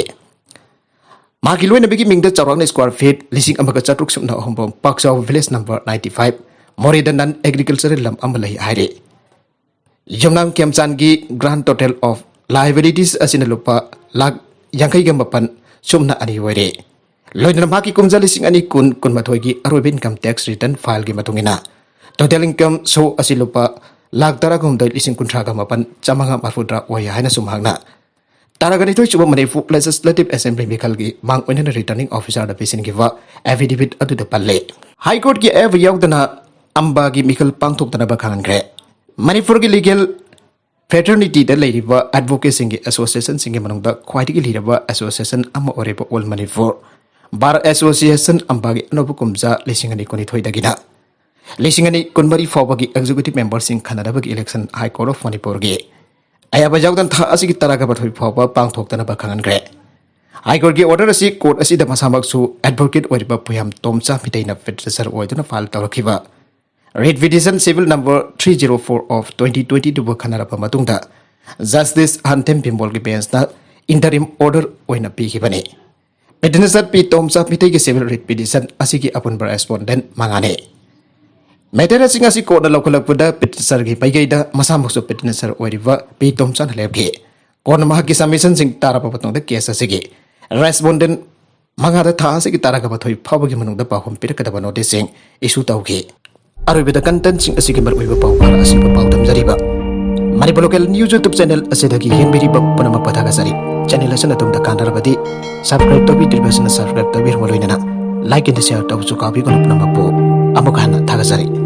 ꯃꯍꯥꯛꯀꯤ ꯂꯣꯏꯅꯕꯤꯒꯤ ꯃꯤꯡꯗ ꯆꯥꯎꯔꯥꯛꯅ ꯁ꯭ꯀ꯭ꯋꯥꯔ ꯐꯤꯠ ꯂꯤꯁꯤꯡ ꯑꯃꯒ ꯆꯥꯇ꯭ꯔꯨꯛ ꯁꯨꯞꯅ ꯑꯍꯨꯝ ꯄꯥꯛ ꯆꯥꯎꯕ ꯚꯤꯂꯦꯖ ꯅꯝꯕꯔ ꯅꯥꯏꯟꯇꯤ ꯐꯥꯏꯚ ꯃꯣꯔꯦꯗ ꯅꯟ ꯑꯦꯒ꯭ꯔꯤꯀꯜꯆꯔꯦꯜ ꯂꯝ ꯑꯃ ꯂꯩ ꯍꯥꯏꯔꯤ꯫ ꯌꯨꯝꯅꯥꯝ ꯈꯦꯝꯆꯥꯟꯒꯤ ꯒ꯭ꯔꯥꯟ ꯇꯣꯇꯦꯜ ꯑꯣꯐ ꯂꯥꯏꯕꯤꯂꯤꯇꯤꯁ ꯑꯁꯤꯅ ꯂꯨꯄꯥ ꯂꯥꯈ ꯌꯥꯡꯈꯩꯒ ꯃꯥꯄꯟ ꯁꯨꯞꯅ ꯑꯅꯤ ꯑꯣꯏꯔꯦ꯫ ꯂꯣꯏꯅꯅ ꯃꯍꯥꯛꯀꯤ ꯀꯨꯝꯖꯥ ꯂꯤꯁꯤꯡ ꯑꯅꯤ ꯀꯨꯟ ꯀꯨꯟꯃꯥꯊꯣꯏꯒꯤ ꯑꯔꯣꯏꯕ ꯏꯟꯀꯝ ꯇꯦꯛꯁ ꯔꯤꯇꯔꯟ ꯐꯥꯏꯜꯒꯤ ꯃꯇꯨꯡ ꯏꯟꯅ ꯇꯣꯇꯦꯜ ꯏꯟꯀꯝ ꯁꯣ ꯑꯁꯤ ꯂꯨꯄꯥ ꯂꯥꯈ ꯇꯔꯥꯒ ꯍꯨꯝꯗꯣꯏ ꯂꯤꯁꯤꯡ ꯀꯨꯟꯊ꯭ꯔꯥꯒ ꯃꯥꯄꯟ ꯆꯥꯃꯉꯥ ꯃꯔꯤꯐꯨꯇꯔꯥ ꯑꯣꯏ ꯍꯥꯏꯅꯁꯨ ꯃꯍꯥꯛꯅ ꯇꯔꯥꯒ ꯅꯤꯊꯣꯏ ꯁꯨꯕ ꯃꯅꯤꯄꯨꯔ ꯂꯦꯖꯤꯁꯂꯦꯇꯤꯚ ꯑꯦꯁꯦꯝꯕ꯭ꯂꯤ ꯃꯤꯈꯜꯒꯤ ꯃꯥꯡ ꯑꯣꯏꯅꯅ ꯔꯤꯇꯔꯅꯤꯡ ꯑꯣꯐꯤꯁꯥꯔꯗ ꯄꯤꯁꯤꯟꯈꯤꯕ ꯑꯦꯐꯤꯗꯦꯚꯤꯠ ꯑꯗꯨꯗ ꯄꯜꯂꯦ꯫ ꯍꯥꯏ ꯀꯣꯔꯠꯀꯤ ꯑꯌꯥꯕ ꯌꯥꯎꯗꯅ ꯑꯝꯕꯥꯒꯤ ꯃꯤꯈꯜ ꯄꯥꯡꯊꯣꯛꯇꯅꯕ ꯈꯪꯍꯟꯈ꯭ꯔꯦ꯫ ꯃꯅꯤꯄꯨꯔꯒꯤ ꯂꯤꯒꯦꯜ ꯐ꯭ꯔꯦꯇꯔꯅꯤꯇꯤꯗ ꯂꯩꯔꯤꯕ ꯑꯦꯗꯚꯣꯀꯦꯠꯁꯤꯡꯒꯤ ꯑꯦꯁꯣꯁꯤꯌꯦꯁꯟꯁꯤꯡꯒꯤ ꯃꯅꯨꯡꯗ ꯈ꯭ꯋꯥꯏꯗꯒꯤ ꯂꯤꯔꯕ ꯑꯦꯁꯣꯁꯤꯌꯦꯁꯟ ꯑꯃ ꯑꯣꯏꯔꯤꯕ ꯑꯣꯜ ꯃꯅꯤꯄꯨꯔ ꯕꯥꯔ ꯑꯦꯁꯣꯁꯤꯌꯦꯁꯟ ꯑꯝꯕꯥꯒꯤ ꯑꯅꯧꯕ ꯀꯨꯝꯖꯥ ꯂꯤꯁꯤꯡ ꯑꯅꯤ ꯀꯨꯟꯅꯤꯊꯣꯏꯗꯒꯤꯅ ꯂꯤꯁꯤꯡ ꯑꯅꯤ ꯀꯨꯟꯃꯔꯤ ꯐꯥꯎꯕꯒꯤ ꯑꯦꯛꯖꯤꯀ꯭ꯌꯨꯇꯤꯚ ꯃꯦꯝꯕꯔꯁꯤꯡ ꯈꯟꯅꯅꯕꯒꯤ ꯏꯂꯦꯛꯁꯟ ꯍꯥꯏ ꯀꯣꯔꯠ ꯑꯣꯐ ꯃꯅꯤꯄꯨꯔꯒꯤ ꯑꯌꯥꯕ ꯌꯥꯎꯗꯅ ꯊꯥ ꯑꯁꯤꯒꯤ ꯇꯔꯥꯒ ꯃꯥꯊꯣꯏ ꯐꯥꯎꯕ ꯄꯥꯡꯊꯣꯛꯇꯅꯕ ꯈꯪꯍꯟꯈ꯭ꯔꯦ꯫ ꯍꯥꯏ ꯀꯣꯔꯠꯀꯤ ꯑꯣꯔꯗꯔ ꯑꯁꯤ ꯀꯣꯔꯠ ꯑꯁꯤꯗ ꯃꯁꯥꯃꯛꯁꯨ ꯑꯦꯗꯚꯣꯀꯦꯠ ꯑꯣꯏꯔꯤꯕ ꯄꯨꯌꯥꯝ ꯇꯣꯝꯆꯥ ꯃꯤꯇꯩꯅ ꯄꯤꯇꯤꯁꯅꯔ ꯑꯣꯏꯗꯨꯅ ꯐꯥꯏꯜ ꯇꯧꯔꯛꯈꯤꯕ read petition civil number three zero four of twenty twenty two ꯕꯨ ꯈꯟꯅꯔꯕ ꯃꯇꯨꯡꯗ ꯖꯁꯇꯤꯁ ꯍꯟꯊꯦꯝ ꯚꯤꯝꯕꯣꯜꯒꯤ ꯕꯦꯟꯁꯅ ꯏꯟꯇꯔꯤꯝ ꯑꯣꯔꯗꯔ ꯑꯣꯏꯅ ꯄꯤꯈꯤꯕꯅꯤ꯫ ꯄꯤꯇꯤꯁꯅꯔ ꯄꯤ ꯇꯣꯝꯆꯥ ꯃꯤꯇꯩꯒꯤ ꯁꯤꯚꯤꯜ ꯔꯤꯠ ꯄꯤꯇꯤꯁꯟ ꯑꯁꯤꯒꯤ ꯑꯄꯨꯟꯕ ꯔꯦꯁꯄꯣꯟꯗꯦꯟ ꯃꯉꯥꯅꯤ꯫ ꯃꯦꯇꯔꯁꯤꯡ ꯑꯁꯤ ꯀꯣꯔꯠꯅ ꯂꯧꯈꯠꯂꯛꯄꯗ ꯄꯤꯇꯤꯁꯅꯔꯒꯤ ꯃꯥꯏꯀꯩꯗ ꯃꯁꯥꯃꯛꯁꯨ ꯄꯤꯇꯤꯁꯅꯔ ꯑꯣꯏꯔꯤꯕ ꯄꯤ ꯇꯣꯝꯆꯥꯅ ꯂꯦꯞꯈꯤ꯫ ꯀꯣꯟꯅ ꯃꯍꯥꯛꯀꯤ ꯁꯕꯃꯤꯁꯟꯁꯤꯡ ꯇꯥꯔꯕ ꯃꯇꯨꯡꯗ ꯀꯦꯁ ꯑꯁꯤꯒꯤ ꯔꯦꯁꯄꯣꯟꯗꯦꯟ ꯃꯉꯥꯗ ꯊꯥ ꯑꯁꯤꯒꯤ ꯇꯔꯥꯒ ꯃꯥꯊꯣꯏ ꯐꯥꯎꯕꯒꯤ ꯃꯅꯨꯡꯗ ꯄꯥꯎꯈꯨꯝ ꯄꯤꯔꯛꯀꯗꯕ ꯅꯣꯇꯤꯁꯁꯤꯡ ꯏꯁꯨ ꯇꯧꯈꯤ꯫ ꯑꯔꯣꯏꯕꯗ ꯀꯟꯇꯦꯟꯁꯤꯡ ꯑꯁꯤꯒꯤ ꯃꯔꯨꯑꯣꯏꯕ ꯄꯥꯎ ꯈꯔ ꯑꯁꯤꯕꯨ ꯄꯥꯎ ꯊꯝꯖꯔꯤꯕ Manipur local news YouTube channel ꯑꯁꯤꯗꯒꯤ ꯌꯦꯡꯕꯤꯔꯤꯕ ꯄꯨꯝꯅꯃꯛꯄꯨ ꯊꯥꯒꯠꯆꯔꯤ꯫ ꯆꯦꯅꯦꯜ ꯑꯁꯤꯅ ꯑꯗꯣꯝꯗ ꯀꯥꯟꯅꯔꯕꯗꯤ ꯁꯕꯁꯀ꯭ꯔꯥꯏꯕ ꯇꯧꯕꯤꯗ꯭ꯔꯤꯕꯁꯤꯡꯅ ꯁꯕꯁꯀ꯭ꯔꯥꯏꯕ ꯇꯧꯕꯤꯔꯕ ꯂꯣꯏꯅꯅ ꯂꯥꯏꯛ ꯑꯦꯟ ꯁꯤꯌꯥꯔ ꯇꯧꯕꯁꯨ ꯀꯥꯎꯕꯤꯒꯅꯨ꯫ ꯄꯨꯝꯅꯃꯛꯄꯨ ꯑꯃꯨꯛ ꯍꯟꯅ ꯊꯥꯒꯠꯆꯔꯤ꯫